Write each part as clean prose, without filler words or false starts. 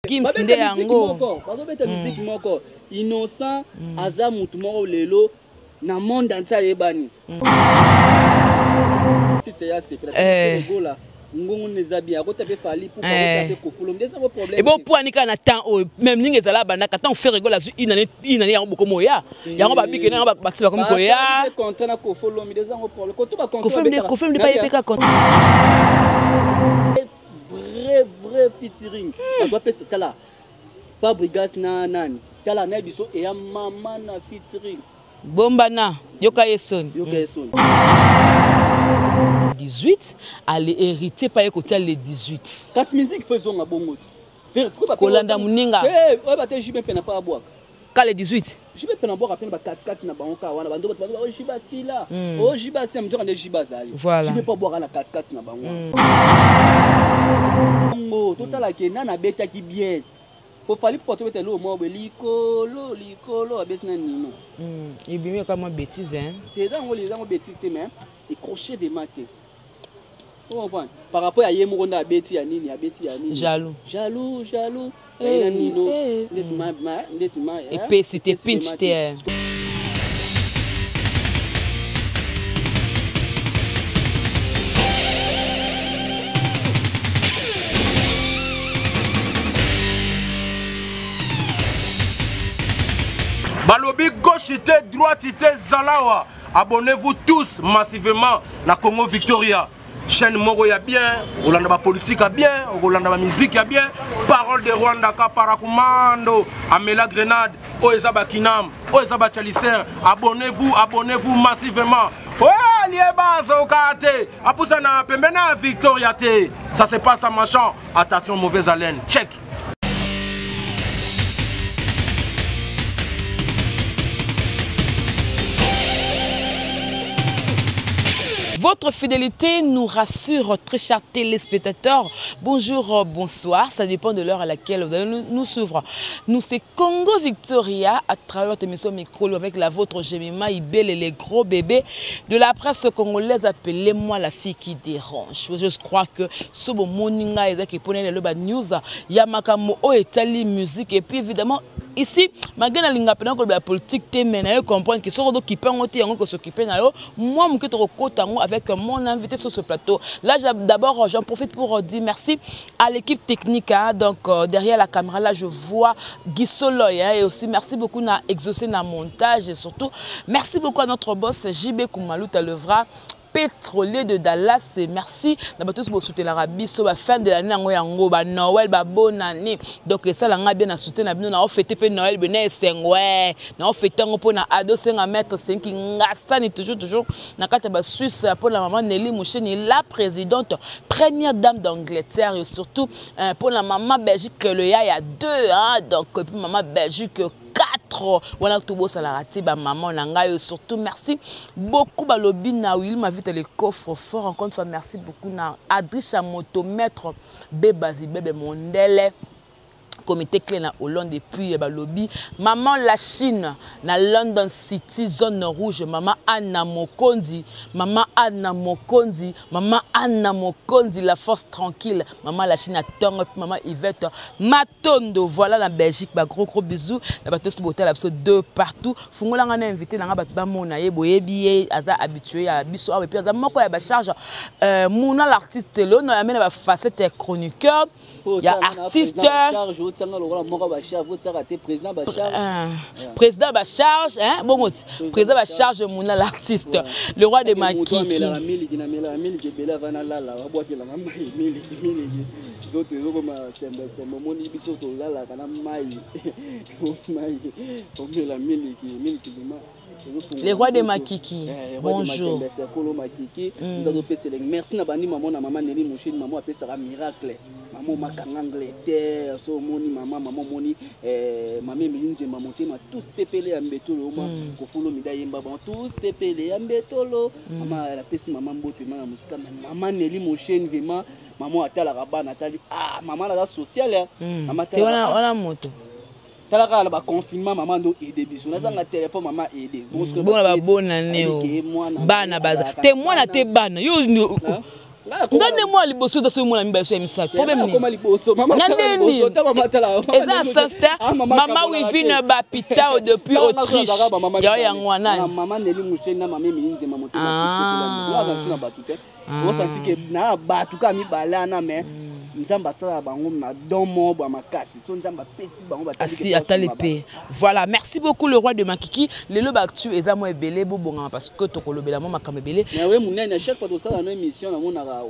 Gims nde yango. Bazobeta musique moko. Innocent aza mutu moko lelo na monde entier ayebani. Artiste ya sepela Gola ngongo neza bien akota pe Fally pour akota pe Koffi Olomide eza ko problème. Et bon poani kaka na temps oyo même ninga ezala bandaka tant Ferre Gola azwi une année une année yango bokomo oya yango babike na yango bakisi bakomi koya. Basali pe contrat na Koffi Olomide eza ngo problème. Koto ba contrat Koffi Olomide Koffi Olomide pa ye pe kaka contrat. Vrai vrai featuring. Bato bapesa tala Fabregas na nani tala na biso eya mama na featuring. Bombana yoka ye soni. Yoka ye soni. 18 ale héritier pa ye kotia le 18. Kasi musique faut ezonga bongo. Kolanda muninga. Eh, oyo bate JB mpe na pa abwaka. Ka le 18. JB mpe na bwaka mpe na ba katikati na bango ka wana bando bato bando ba JB asila. Oh JB asila mjoka nde JB azali. Voilà. JB pa bwaka na katikati na bango. Bongo totala ke nana abetaki bien. Po Fally po tobeta eloko moko boye likolo likolo abeti na Nino. Ebimi kaka mwa bêtise hein. Te eza yango eza yango bêtise te mais écroché vraiment te. O comprendre? Par rapport ya ye moko nde abeti ya nini abeti ya nini. Jaloux. Jaloux jaloux. Ye na Nino ndeti ma ma ndeti ma epesi te pinch te. Balobi gauche te droite te zalawa. Abonnez-vous tous massivement na Congo Victoria. Chaîne moko ya bien, olanda ba politique ya bien, olanda ba musique ya bien. Parole de Rwanda ka paracommando, amela grenade, oyo eza ba kinam, oyo eza ba chalicer. Abonnez-vous, abonnez-vous massivement. Oh, lieba zoka te, apusa na pembeni ya Victoria te. Ça se passe à Machan. Attention mauvaise haleine. Check. Votre fidélité nous rassure, très chers téléspectateurs. Bonjour, bonsoir, ça dépend de l'heure à laquelle vous allez nous suivre. Nous, c'est Congo Victoria, à travers votre émission Micro, avec la vôtre Jemima Ibele, les gros bébés de la presse congolaise, appelez-moi la fille qui dérange. Je crois que ce bon moninga et qui prenait le news, ya makambo oyo etali musique et puis évidemment ici malgré na linga pena koloba politique te mais na yo comprendre que soko okipe yango te yango kosokipe na yo moi moke tokokota yango avec mon invité sur ce plateau là d'abord j'en profite pour dire merci à l'équipe technique hein, donc derrière la caméra là je vois Guy Soloy hein, et aussi merci beaucoup na exaucé na montage et surtout merci beaucoup à notre boss JB Koumalouta Levra pétrolier de Dallas et merci na bato bo soutenir la biso ba fin de l'année yango yango ba Noël ba bonne année donc ça la nga bien na soutien na bino na fêter pe Noël bene esengo ouais na fêter ngo pona ado senga maître senki ngasani toujours toujours na kata ba Suisse pour la maman Nelly Moucheni la présidente première dame d'Angleterre et surtout pour la maman Belgique le ya ya 2 hein donc et puis maman Belgique 4 wana tobosa la rate ba maman na ngai surtout merci beaucoup balobi na Will ma vite le coffre fort encore une fois merci beaucoup na Adricha moto maître Bebazi bebe mondele comité clé na Hollande et puis balobi maman la Chine na London City zone rouge maman Anna Mokonzi maman Anna Mokonzi maman Anna Mokonzi la force tranquille maman la Chine à Tongo maman Yvette Matondo voilà la Belgique ba gros gros bisous na bato so botala biso deux partout fungola nga na invité na nga bato ba mona ye boyebi ye aza habitué ya biso awa et puis aza moko ya ba charge muna l'artiste le no ya mena ba facette ya chroniqueur Oh, ya tiens, artiste. président ba charge, oh, tiens, lokola moko ba charge, oh, tiens, te président ba charge. Ah, Yeah. président ba charge, hein, bon, Président président ba ba charge, muna l'artiste. Ouais. Le roi de Ake moto Makiki. amela miliki, na mela miliki ebele avana lala, abwakela na mai, miliki, miliki. Nzoto ezokoma sembe, sembe, omoni biso tolalaka na mai. Mai, omela miliki, miliki vraiment. Le roi de Makiki. Eh, le roi de Bonjour. Makembe, c'est Kolo Makiki. Nous avons pèsé les merci na bandi maman na maman Nelly Mouchine, maman appelle ça miracle. Maman makanga Angleterre, so moni maman, maman moni eh maman Melinze maman tema tous tepele ya mbetolo ma kofulo mida yemba bon tous tepele ya mbetolo. Maman elle appelle maman mbote maman musika mais maman Nelly Mouchine vraiment maman atala rabana atali ah maman la sociale hein. Maman Te wana atala wana moto. Talaka na ba confinement maman ndo aider biso. Nazanga téléphone maman aider. Bon, Bon, ba bonne année, oh. Ayebi ke mwana Bana baza. azalaka Te mwana bana. te bana. Yo, Hein? Nga nde mwana liboso to soki mwana mibale so ya misato, problème nini? Nga nde nini? Eza na sens te. Mama Wivine Bapitao depuis Autriche, yao yango wana. Mama Neli Musheni na mama Emili Nzema motema, aza na bato te. Osanti ke na bato kaka mibale wana, mais Nzambe asalaka bango na don moko bwa makasi. So Nzambe apesi bango. Asi atali mpe. Voilà, merci beaucoup, le roi de Makiki. Lelo baactu eza mwa ebele, bobongama parce que tokolobela mwa makambo ebele. Mais we monene, à chaque fois tosala no émission, namonaka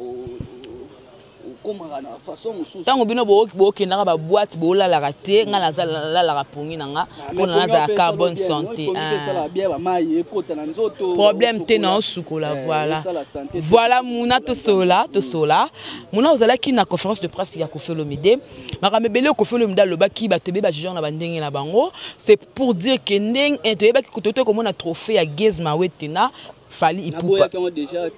okomaka na façon mosusu. Ntango bino bookendaka baboîte, bolalaka te. Ngai nazalalaka pongi na nga mpona nazalaka bonne santé. Problème te, na osukola. Voilà, muna tosola, tosola. Muna, ozalaki na conférence de presse ya Koffi Olomide. Makambo ebele Koffi Olomide alobaki, bato ebele bajuger na bandenge na bango. C'est pour dire ke ndenge toyebaki tote komona trophée ya Gaz Mawete na Fally Ipupa,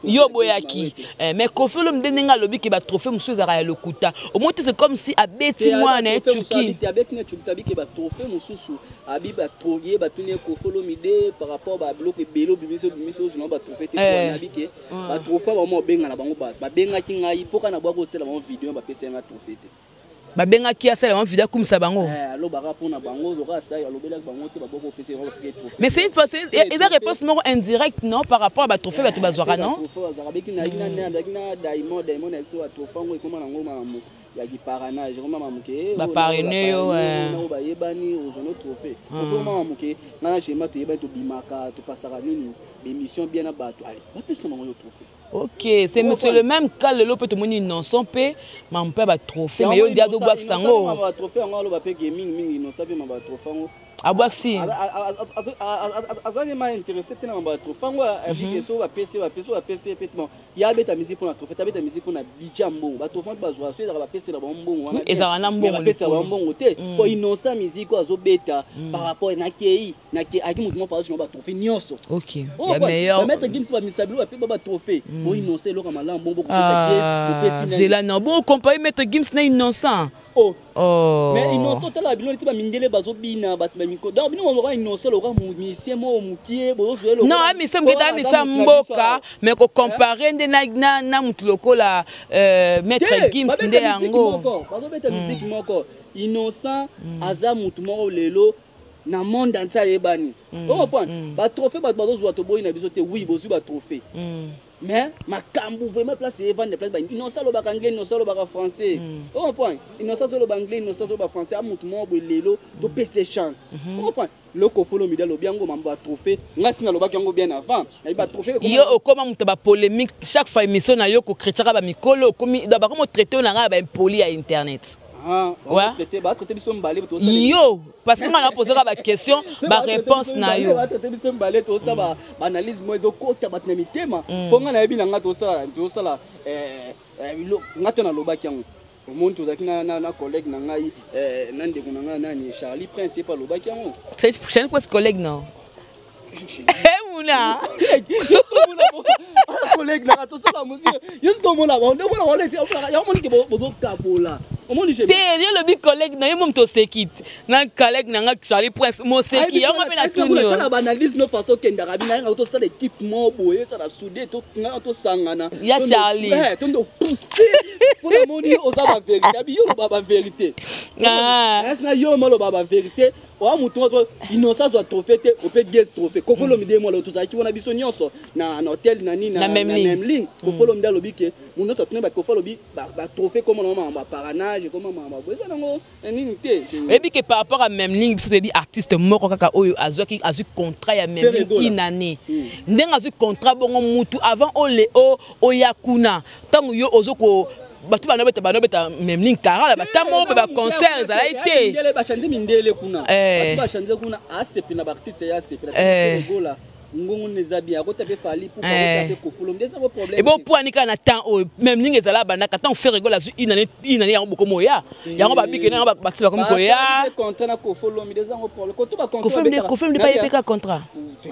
yo boyaki. Mais Koffi Olomide, ndenge alobi ke batrophée mosusu ezalaka ya lokuta, omoi te, c'est comme si abeti mwana etuki. Abeti na etuki, tabi ke batrophée mosusu abi batrogie. Batuni Koffi Olomide par rapport babiloko ebele obimisi, obimisi, ozwa batrophée te. Abi ke batrophée bango obengana bango, bato babengaki ngai mpoka na bwaki osala bango video, bapesa nga trophée te. Babengaki asala bango video, akumisa bango. Alobaka mpona bango, loka asali, alobelaki bango te, baboko opesa bango trophée. Mais c'est une fois, eza réponse moko indirecte, non, par rapport à batrophée bato bazwaka, non? Abeki nayaki na Diamond, Diamond na biso, batrophée yango ekoma nango makambo ya kiparrainage, ekoma makambo ke baparraine yo. Bayebani, ozwa no trophée, okoma makambo ke nga na Shema toyebani, tobimaka, topasaka nini, bémission bien na bato, ale bapesi na bango yo trophée. Ok, c'est le même cas lelo mpe tomoni Innocent mpe mambo mpe ya batrophée, mais yo ndi azobwakisa yango. Batrophée yango aloba mpe ke mingimingi Innocent mpe ma batrophée yango. Abwakisi. Azangi ma intéressé te na mambo ya trophée yango. Abike so bapesi, bapesi, bapesi pe bon, ye abeta musique mpona trophée te, abeta musique mpona budget ya mbongo. Batrophée mpe bazwaka so ezalaka bapesela bango mbongo wana. Ezalaka na mbongo. Bapesela bango mbongo te, po Innocent musique oyo azobeta par rapport nakei aki motu moko azwa batrophée nyonso. Ok, ya meilleur. Bamaître Gims, bamisabilo, bape ba batrophée bo Innocent eloko malamu bongo bokopesa. Zela na bon comparer Maître Gims na Innocent. Oh. Oh. Mais Innocent, otala bino neti bamindele bazobina, bato bamiko. Donc bino loka Innocent, loka musicien moko mokie. Bozozwa. Non, amisa mokie te, amisa mboka, mais kocompare nde na mutu lokola Maître Gims nde yango. Bazobeta musique moko. Innocent aza mutu moko lelo na monde entier ayebani. Ocomprendre, batrophée bato bazozwa, toboyi na biso te. Oui, bozwi batrophée, mais makambo vraiment place evanda, place Innocent alobaka anglais, Innocent alobaka français. Ocomprendre, Innocent azoloba anglais, Innocent azoloba français, a mutu moko boye lelo topesa chance. Ocomprendre, loko Olomide alobi yango, mambo ya trophée, ngai si nalobaki yango bien avant, nayebi batrophée. Yo okóma moto ya bapolémique. Chaque fois émission na yo kocritiquaka bamikolo, okomi bakoma otraite oyo na ngai ya baimpoli ya internet. Batraite biso mibale. Yo, parce que ngai napozaka baquestion, baréponse na yo. Batraite biso mibale, tosala baanalyse moko ezokota bato na mitema, mpo ngai nayebi na ngai tosala ngai to nalobaki yango. Omoni, tozalaki na collègue na ngai, na ndeko na ngai nani, Charlie Prince, ye mpe alobaki yango. Charlie Prince, collègue non muna. Collègue nanga, tosala mosike, yo sikoyo omona omona ke bozokabola, omoni. Te, yo lobi collègue na yo mo moto oseki te na collègue na nga Charlie Prince, moseki yango mpe natuni yo. Tala baanalyse no façon okendaka bina yanga, tosala équipe moko boye, esala soude, nganga tosangana. Ya Charlie. Tondo pousse mpona moni oza bavérité, abi yo oloba bavérité na yo ma oloba bavérité oya motu moko. Innocent azwa trophée te, ope Gaz trophée. Koffi Olomide mwana, tozalaki wana biso nyonso na hotel na nini, na Memling. Koffi Olomide alobi ke motu nyonso atuni Koffi, alobi batrophée koma nango makambo ya parrainage, koma makambo boye, eza nango nini te. Oyebi ke par rapport à Memling, biso toyebi artiste moko kaka oyo azwaki, azwi contrat ya Memling une année. Ndenge azwi contrat bongo, mutu avant ole oya kuna, ntango yo ozoko bato banobeta Memling karala, batango mpe baconcert ezalaki te. Bachanze mindele kuna, bato bachanze kuna, asepela na baartiste ya asepela Gola ngongo eza bien, akota mpe Fally Ipupa, akota mpe Koffi Olomide, eza problème. Ebo poani kaka na temps oyo Memling ezala bandaka, ntango Ferre Gola azwi une année, une année yango bokomi oya yango, babike yango bakisi bakomi koya. Contrat na Koffi Olomide eza yango problème koto. Koffi Olomide bayepeka contrat.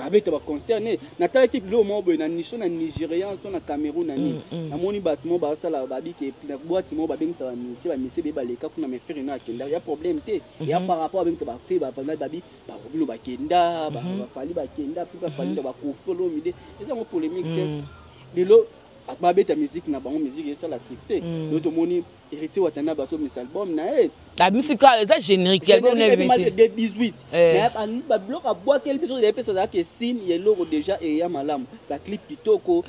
Abeta baconcert ne natalaki biloko moko boye na niso na Nigérian to na Cameroun na nini, namoni bato moko basala babike na boîte moko, babengisa bamisie, bamisie beye baleka kuna, mais Ferre no akenda ya problème te ya par rapport babengisa bafe bavanda babi barobino bakenda, baFally bakenda mpe baFally na baKoffi Olomide, eza yango polémique te lelo. Bato babeta musique na bango, musique esala succès. Donc tomoni Héritier Watanabe azobimisa album na ye. Abimisi kaka, eza générique, album na Générique ye te. de 18. Eh. Mais babiloko abwakeli biso epesa, ezalaki signe ya eloko déjà eya malamu, baclip kitoko,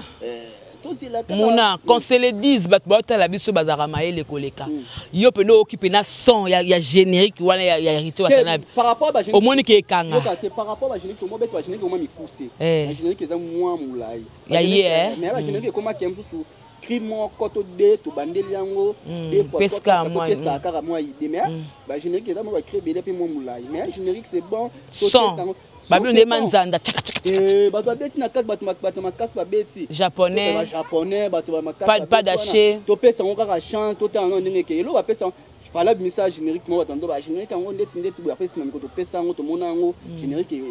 tozela kaka. Muna, qu'on se le dise, bato baotala biso bazalaka mayele koleka yo. Mpena oyoki mpena son ya générique wana ya Héritier Te, Watanabe? par rapport à Omoni ke ekanga. Yoka te, par rapport à bagénérique tomobeta, bagénérique omwa mikuse. Eh. Bagénérique eza mwa molai. Ya ye, eh. Mais bagénérique ekomaki ya mosusu, cri moko to de tobandeli yango deux fois, Pesika trois, quatre, topesaka kaka mwa idée. Mais bagénérique eza mwa bacri ebele mpe mwa molai, mais générique, c'est bon. Son. Topesa yango. Son, Babino c'est nde bon. Manzanda tchaka tchaka tchaka. Eh, bato babeti na kati, bato makasi babeti. Japonais. Bajaponais, bato bamakasi. Pas d'aché. Topesa yango kaka chance, totala yango ndenge eke eloko bapesa. Fala bimisa générique moko, bato ndo bagénérique yango ndeti ndeti boye. Apres nsima mikolo topesa yango, tomona yango générique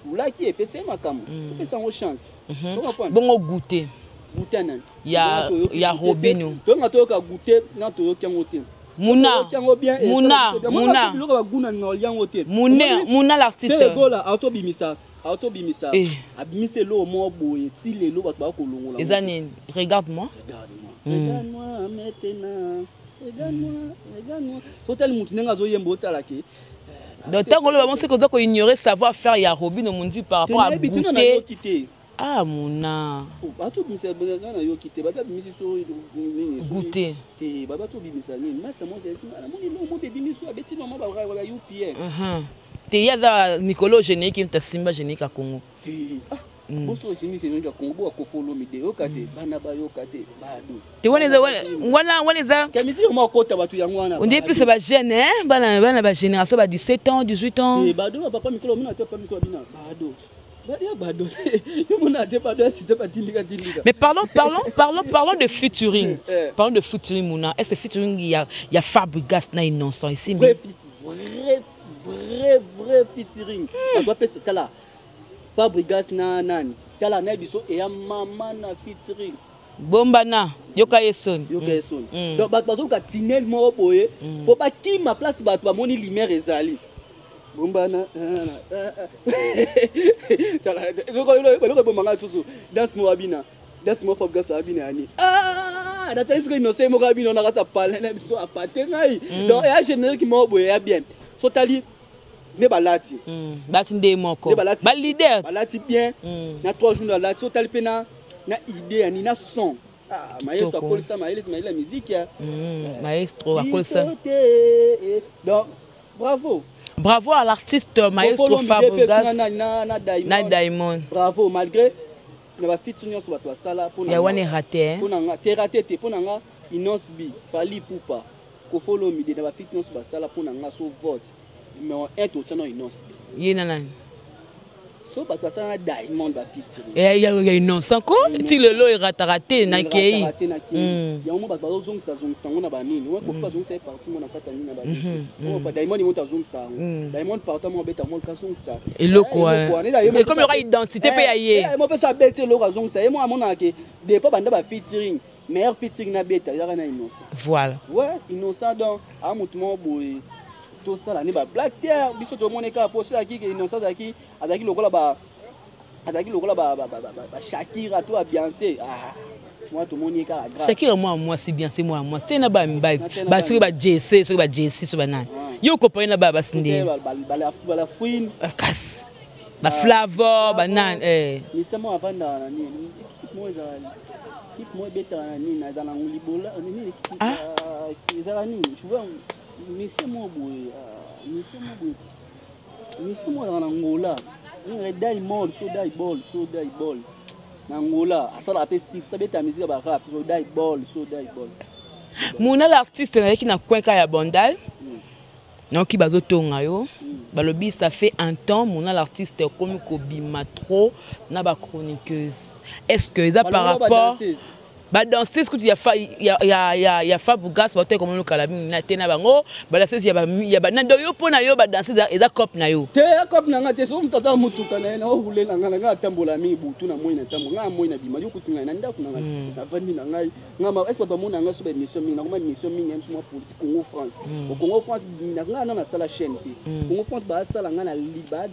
ekulaki, epesa ye makambo. Topesa yango chance. Tocomprendre. Bongo goûter. Goûter nani? Ya Robino. Toyonga, toyoka goûter na toyoki yango te. Muna. Toyoki yango bien. Muna, Muna. Biloko baguna na yango te. Muna, Muna l'artiste. Gola autobimisa, autobimisa. Eh. Abimisa eloko moko boye, ti lelo bato bakolongola. Eza nini? Regarde moi. Regarde-moi. Regarde-moi maintenant. Regarde-moi, regarde-moi. Sotali mutu ndenge azoyemba, otala ke. Donc ntango oloba moseki, oza koignorer savoir faire ya Robino Mondi par rapport à Nayebi te, goûter. nayoki te. Ah, Muna. Batobimisa nga, nayoki te. Bato abimisi so nini? Goûter. Te, bato batobimisa nini? Master mo namoni eloko mo bebimisi, abeti nomo ba UPN. Te, ye aza mikolo générique, mutu asimba générique ya Congo. Te, ah, boso générique ya Congo boka Koffi Olomide, yoka te, bana bayoka te, bado. Te, wana eza wana eza. Ke misiki mo akota bato yango wana. On dirait plus bajeune, hein, bana bagénération ba 17 ans, 18 ans. Te, bado bapapa mikolo omona te, papa mikolo bina bado. Ya bado, yo mona te, bado asiste batindika tindika. Mais parlons de featuring. Eh. Parlons de featuring, Mouna. Est-ce que featuring, il y a Fabregas na Innocent ici? Vrai vrai vrai vrai featuring. Bato bapesa, tala Fabregas na nani, tala na biso eya mama na featuring. Bombana, yoka ye soni. Yoka ye soni. Donc bato bazoluka tunnel moko boye mpo bakima place, bato bamoni lumière ezali. Bombana, tala eloko ebomanga lisusu, danse moko abina, danse moko Fabregas abina yani. Ah, natali sikoyo Innocent moko abina na kati ya palais na biso, apate ngai. Donc eya générique moko boye ya bien. So tali nde balati. Bati nde moko. Nde balati. Baleader. Balati bien. Na 3 jours balati. So tali mpe na idée yani na son. Ah, maestro akolisa mayele, mayele ya musique ya. Maestro akolisa. Biso te, eh. Donc bravo. Bravo à l'artiste maestro Koffi Olomide mpe Fabregas. na Diamond. Na Diamond. Bravo, malgré na bafeat nyonso bato basala mpo na Ya wana raté, hein. Mpo na nga te, raté te. Mpo na nga, Innoss'B, Fally Ipupa, Koffi Olomide, na bafeat nyonso basala, mpo na nga, so vote numéro 1 totia na Innoss'B. Ye na nani? So bato basala na Diamond bafeat. Ya Innocent ko ti lelo erataka te na kei. Yango mo bato bazozongisa zongisa yango na banini oyo Koffi bazongisa ye parti mo na kati ya nini na babeti. Diamond moto azongisa yango, Diamond parti mo abeta mo kazongisa. Eloko wana ekomi yoka identité mpe ya ye. Mo mpe so abeti eloko, azongisa ye mo, amonaka ke depuis banda ba featuring, meilleur featuring na beta ezaka na Innocent. Voilà. Ouais, Innocent. Donc aa motu moko boye tosala nde bablack te, biso tomoni kaka po soki Innocent azalaki lokola ba azalaki lokola Bashakira to baBeyoncé, mwa tomoni ye kaka grave. Shakira mwa mwasi, Beyoncé mwa mwasi te, na bamibali soki baJC, soki baJC, so banani, yo okopaye na baya basi nde. Balafrine. Kasi baflavor banani. Misamo avandaka na nini, équipe moko ezala, équipe moko ebetaka na nini, ezala nango libola nini, ezala nini, joueur misie moko boye, misie moko boye, misie moko ezalaka na Ngola, Diamond, so Diamond, so Diamond na Ngola asalaka mpe six, abeta musique ya barap, so Diamond, so Diamond. Muna l'artiste, nazalaki na coin ka ya Bandal, nayoki bazotonga yo, balobi ça fait un temps Muna l'artiste okomi kobima trop na bachroniqueuse. Est ce que eza par rapport badanseuse kutu ya Fabregas, bato komona okala mingi na te na bango badanseuse ya banani? Donc yo, mpo na yo, badanseuse eza cope na yo? Te, cope na nga te. So moto aza motuka na ye na orule na nga, na nga atambola mingi butu na moi, natambola nga na moi, na bima yo kuti ngai na ndako na ngai, navandi na ngai nga. Est ce bato bamona nga so baémission mingi, nakoma émission mingi ya mwa politique Congo France. Au Congo France na nga na nasala chaîne te. Congo France baasala nga na ba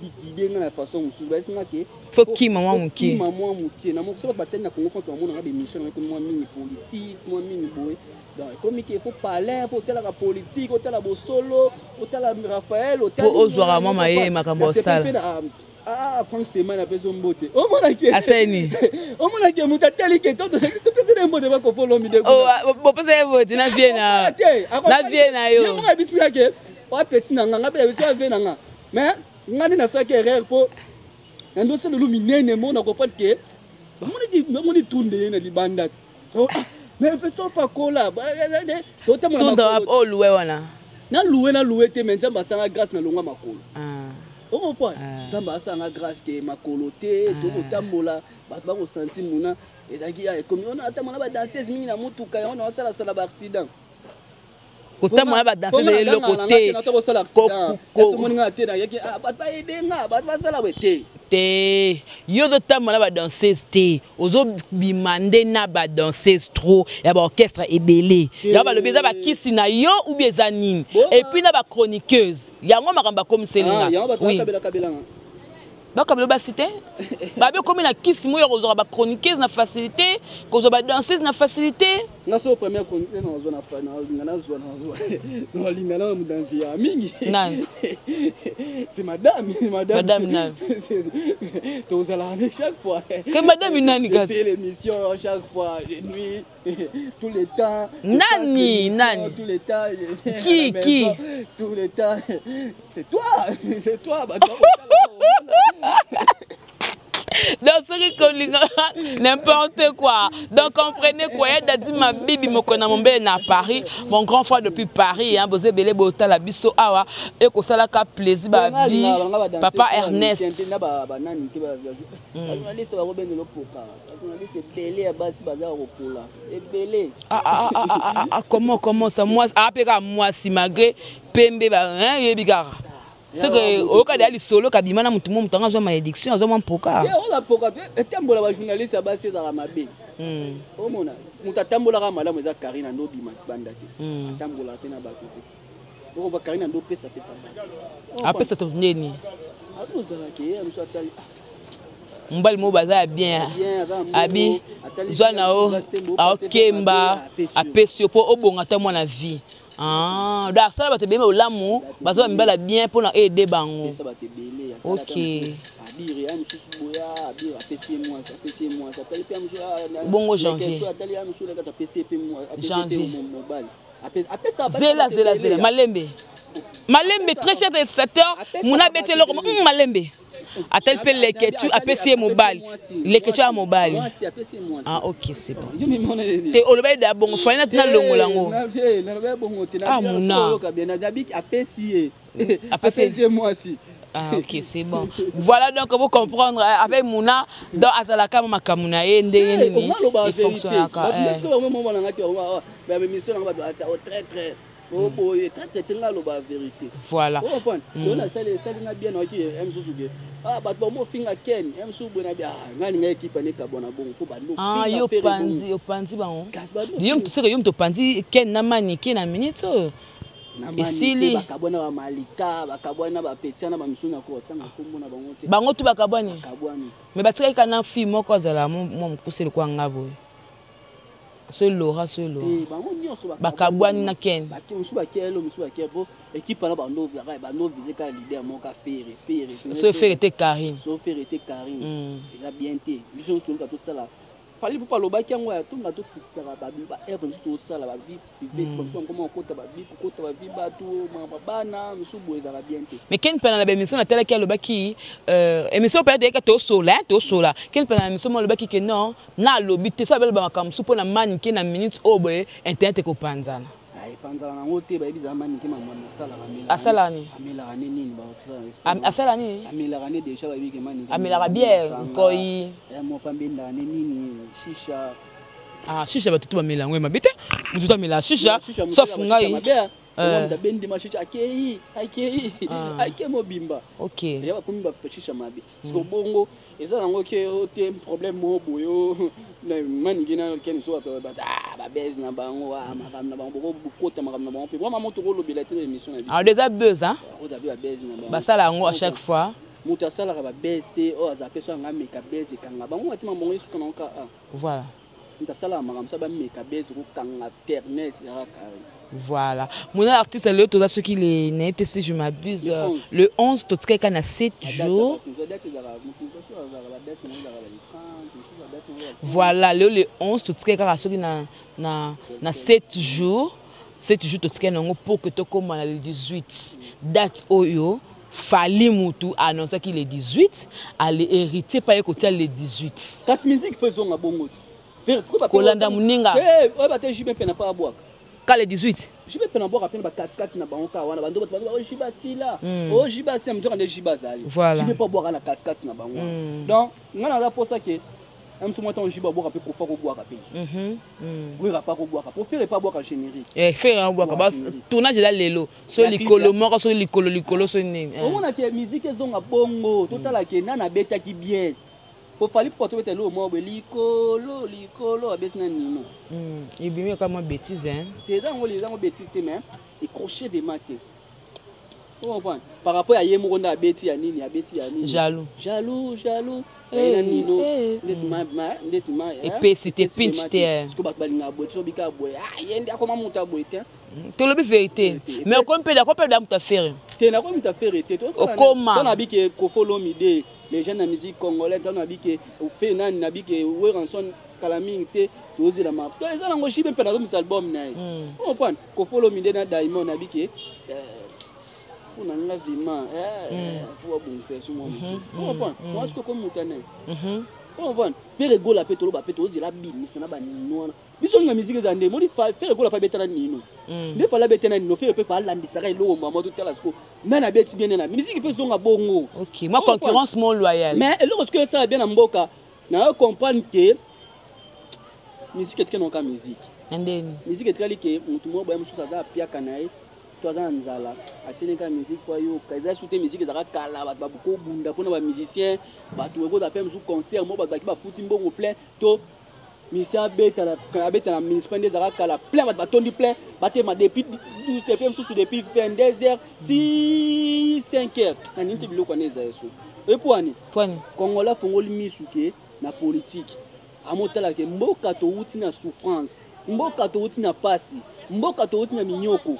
Guide nga na façon mosusu, bayesi nga ke faut kima mwa moke. Kima mwa moke na moko. Soki batali na Congo France, bamonaka bémission na ekomi mwa mingi politique, mwa mingi boye. Donc ekomi ke faut parler, faut otalaka politique, otala bosolo, otala Raphaël. Po ozwaka mwa mayele makambo osala. Ah, Frank Steman apesi yo mbote. Omonaki aseni. Omonaki moto atali ke topesi na mbote bakofolomi de. Bopesa ye mbote na vie na na vie na yo. Ye moko ayebisi nga ke oa petit na nga, nga mpe nayebisi oa vie na nga. Mais nga nde nasalaki erreur mpo na ndosi lelo minene mo na comprendre ke bamoni tunde ye na libanda. Mais petit opakola totambola oyo luwe wana. Na luwe te, mais Nzambe asanga grâce na longwa makolo. Okopoa Nzambe asanga grâce ke makolo te, tokotambola, bato bakosanti muna ezalaki ya ekomi wana atambola badanseuse mingi na motuka yango na osalasala baaccident. Kotambola badanseuse eloko te. Omoninga te, nayaki bato baede nga, bato basala boye te. Te, yo ozotambola badanseuse te, ozobima nde na badanseuse trop ya baorchestre ebele. Yango balobi eza bakisi na yo ou bien eza nini? Et puis na bachroniqueuse yango makambo bakomiselinga. Bakabela basi te, babi okomi na kisi moyo kozwaka bachroniqueuse na facilité, kozwa badanseuse na facilité. Nga so première chroniqueuse nazwa na nazwa nazwa nalinga na mudanvi ya mingi. Nani? C'est madame, madame. Madame nani? Tozalaka ne chaque fois. Ke madame nani kasi? L'émission chaque fois, nuit, tout le temps. Nani nani? Tout le temps. Qui? Tout le temps. C'est toi, c'est toi. Donc soki kolinga n'importe quoi. Donc comprenez quoi, ya Dadi Mabibi mokona mombele na Paris, mon grand frère depuis Paris, hein. Boze ebele botala biso awa, ekosalaka plaisir babi papa Ernest. Banani te, bajournaliste bakobendela opoka, bajournaliste ebele ya basi baza kopola ebele. Comment, comment ça? Mwasi ape kaka mwasi malgré pembe, yebi kaka seke oyoka deya lisolo kabima na motu mo moto anga azwa malédiction, azwa mwa mpoka. Oza mpoka. Etambola bajournaliste ya basi ezalaka mabe. Omona moto atambolaka malamu eza Karine, ando obima banda te, atambolaka te na bato te. Okoba Karine ando opesapesa bato. Apesa to ndeni? Ozalaka ye mosu atali. Mobali moko baza ya bien, abi zwa na yo, aokemba, apesi yo mpo obonga ata mwana vie. Ah, donc asala bato ebele olamu, baza bamibala bien mpona aide bango. Ok. Bongo janvier, janvier, zela zela zela, malembe malembe. Très cher téléspectateur, muna abeti eloko malembe, atali mpe Leketu apesi ye mobali, Leketu ya mobali. Ah ok, c'est bon te. Oloba ede ya bongo fali nati nalongola yango. Ah, muna apesi ye mwasi. Ah, ok, c'est bon. Voilà, donc vous comprendre avec Mouna, donc azalaka makambo na ye ndenge nini efonctionnaka. Très très oboye, très très te, nga aloba vérité. Voilà. Yo nasali esalinga bien, nayoki mosusu ke bato bamofinga Ken mosusu boye na bi nga linga ekipe anekabwa na bongo mpo bando. Yo panzi, opanzi bango. Yo moto seke, yo moto opanzi Ken na Manike na minute oyo esili. Bakabwana bamalika, bakabwana bapetia na bamisusu na kotanga nkombo na bango te. Bango tu bakabwani. Bakabwani. Mais batikaki kaka na fille moko azala mwa mokuse lokwa nga boye, so Lora, so Lora. Bango nyonso. Bakabwani na Ken. Mosusu bakelo, mosusu bakele po équipe wana bando bando vise kaka leader moko, Ferre, Ferre. So Ferre te, Karine. So Ferre te, Karine eza bien te. Biso nyonso toluka tosala Fally mpo alobaki yango ya tonga, tokritikaka baœuvre mosusu, tosala bavie privée, bakoma kokota bavie, kokota bavie bato, bana mosusu boye ezalaka bien te. Mais Ken mpena na baémission natalaki, alobaki émission peut-être eyeka tosola tosola. Ken mpena na émission mo alobaki ke non, na alobi te so abeloba makambo mosusu mpo na Manike na minute oyo boye internet ekopanzana. Epanzala nango te, bayebi ezala Manike mambo asalaka. Asalaka nini? Amelaka ne nini? Asala nini? Amelaka ne déjà, bayebi ke Manike. Amelaka bière nkoi. Moko ambendaka ne nini, shisha. Ah, shisha bato to bamela yango mabe te, motu to amela shisha sauf ngai. Moto abendema shisha, akei akei ake mobimba. Ok. Ya bakomi bashisha mabe siko bongo eza nango ke o te problème moko boye o Maniki na Keni so bato babese na bango, makambo na bango bokota makambo na bango mpe bwama moto kolobela te na émission na biso. Alors déjà buzz, hein. Oza mpe babese na bango. Basala yango à chaque fois. Moto asalaka babese te, oyo azala mpe so anga ameka bese ekanga bango batima bango esuka nango ka a. Voilà. Moto asalaka makambo so bameka bese kokanga internet ezalaka carré. Voilà. Mon artiste lelo toza soki le nayebi te si je m'abuse, Le 11. Le 11 totikali kaka na 7 jours. Date ezalaka moto mosusu azalaka badate nango ezalaka ba 30, mosusu badate nango ezalaka. Voilà, lelo le 11 totikali kaka soki na 7 jours. 7 jours totikali nango pour que tokóma na le 18. Date oyo Fally mutu annoncaki le 18, ale héritier pa ye kotia le 18. Kasi musique fo ezonga bongo te. Kolanda moninga. Oyo bate JB mpe na pa abwaka. Ka le 18. JB mpe na bwaka mpe na bakatikati na bango kaka wana bando bato bato oyo JB asila. Oyo JB asila moto nde JB azali. Voilà. JB mpe abwaka na katikati na bango. Donc nga naza posa ke mosu mwa ntango JB abwaka mpe Kofa kobwaka mpe lisusu. Wera pa kobwaka po Ferre pa abwaka générique. Eh, Ferre abwaka ba Générique. Tournage eza lelo. So Ya clip likolo moko so likolo likolo so nini. Omona ke musique ezonga bongo, totala ke nani abetaki bien. Po Fally mpo tobeta eloko moko boye likolo likolo abeti na nino. Ebimi kaka mwa bêtise, hein. Te, eza yango, eza yango bêtise te, mais écroché vraiment te. Comprendre par rapport ya ye moko nde abeti ya nini, abeti ya nini. Jaloux. Jaloux, jaloux. Eh, na nino eh. ndeti ma Epesi te, epesi pinch vraiment te, eh. Parce que bato balingaka boye, so bika boye, ah, ye nde akoma moto ya boye te. Tolobi vérité. Vérité. Mais okomi mpe akomi mpe moto affaire. Te, nakomi moto affaire te. Okoma. To nabi ke Koffi Olomide, les jeunes na musique congolais, to nabi ke ofe nani, nabi ke Werrason kala mingi te tozela ma to eza nango. JB mpe nazomisa album na ye. Comprendre Koffi Olomide na Diamond, nabi ke mpona nga vraiment fo babongisa eso mwa motu. Comprendre moi soki okomi moto anaye. Comprendre Ferre Gola mpe toloba mpe tozela bimisa na banino wana. Biso olinga musique eza nde moni Ferre Gola mpe abeta na nino nde Fally abeta na nino, Ferre mpe alandisaka eloko mama. Totala siko nani abeti bien na musique mpe ezonga bongo. Ok, moi concurrence mon loyal. Mais eloko sikoyo esala bien na mboka, nayo comprendre ke musique etikali nango kaka musique. Na ndeni. Musique etikali ke motu moko boya mosusu aza apiaka na ye to aza na nzala, atieli kaka musique po ayoka. Eza su te musique ezalaka kala, bato bakobunda mpona bamusicien, bato ekozala mpe mosusu concert moko bato baki bafuti mbongo plein to musicien abeta na municipal nde ezalaka kala, plein bato batondi plein, batema depuis 12 te mpe mosusu depuis 22 heures ti 5 heures na nini te. Biloko wana eza eso epwani. Pwani. Congolais afongoli misu ke na politike amotala ke mboka towuti na souffrance, mboka towuti na pasi, mboka towuti na minyoko,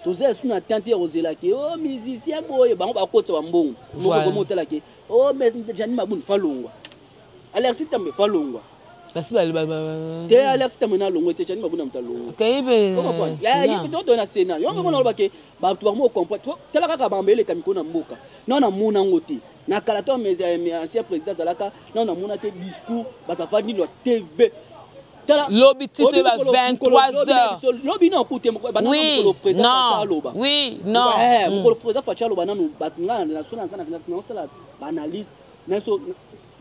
toza esu na tante ya kozela ke o musicien boye bango bakotisa bambongo mboka. Voilà. Komotala ke o Jani Mabuni falongwa, Alexis Tambe falongwa. Kasi Te, Alexis Tambe na alongwa te, Jani Mabuni na moto alongwa. Kayibe. Todo na Sénat yo moko naloba ke bato bango comprendre. Tala kaka bambo eleka mikolo na mboka nao namona yango te na kala to ancien président azalaka nao namona te discours bato bafandi na TV. Tala Lobi ti soki ba 23 heures. Lobi na okute. Oui, non. Aloba. Oui, non. Mokolo président Fatshi aloba nanu bato nga na so na naosala baanalyse na so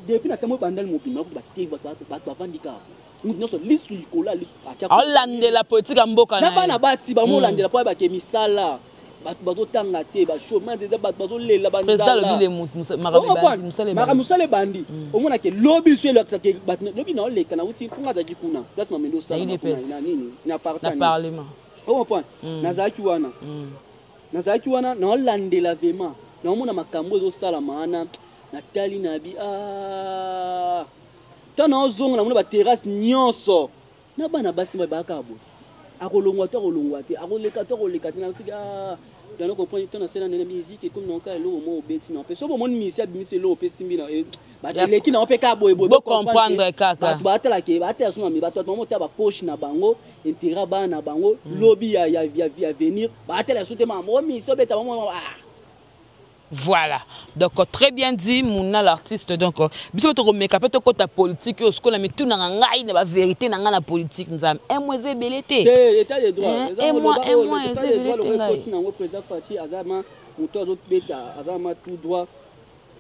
depuis na ntango bandali mobima batv bato bavandi kaka, mutu nyonso lisu likolo ya lisu atia. Aolandela politique ya mboka na na bana ye. Basi bamolandela mpo ayebake misala bato bazotanga te, bachômage eza, bato bazolela. Président alobi le makambo ebandi, mosala makambo ebandi. Mosala ebandi. Omonake lobi so elakisake bato lobi na oleka nauti mponga azalaki kuna place mamendo osala Na UDPS. Na nini na parti Na parlement. Ocomprendre, nazalaki wana, nazalaki wana naolandela vraiment, naomona makambo ezosalama wana. Natali na bi ntango naozonga namona baterrasse nyonso na bana basi bayaka boye, akolongwa to akolongwa te, akoleka to akoleka te. Nasiki dano comprendre to nasala ndene musique ekomi nango kaka eloko moko obeti na mpe so bomoni misi abimisi eloko mpe simbi na bato eleki nango mpe kaka boye boye. Bocomprendre kaka. Bato batalaka, batala so na bato bato bapoche na bango, intérêt bana na bango lobi ya venir, batala so te mamo misi obeta bango ah. Voilà. Donc, très bien dit, Mouna l'artiste. Donc, biso to komeka pe to kota politique oyo sikola mituna na ngai na ba vérité na ngai na politique nzambe. Un mois ebele te. Te, état de droit. Hein, un mois eza ebele te ngai. Ekoti nango président Fatshi aza ma moto azobeta, aza ma tout droit.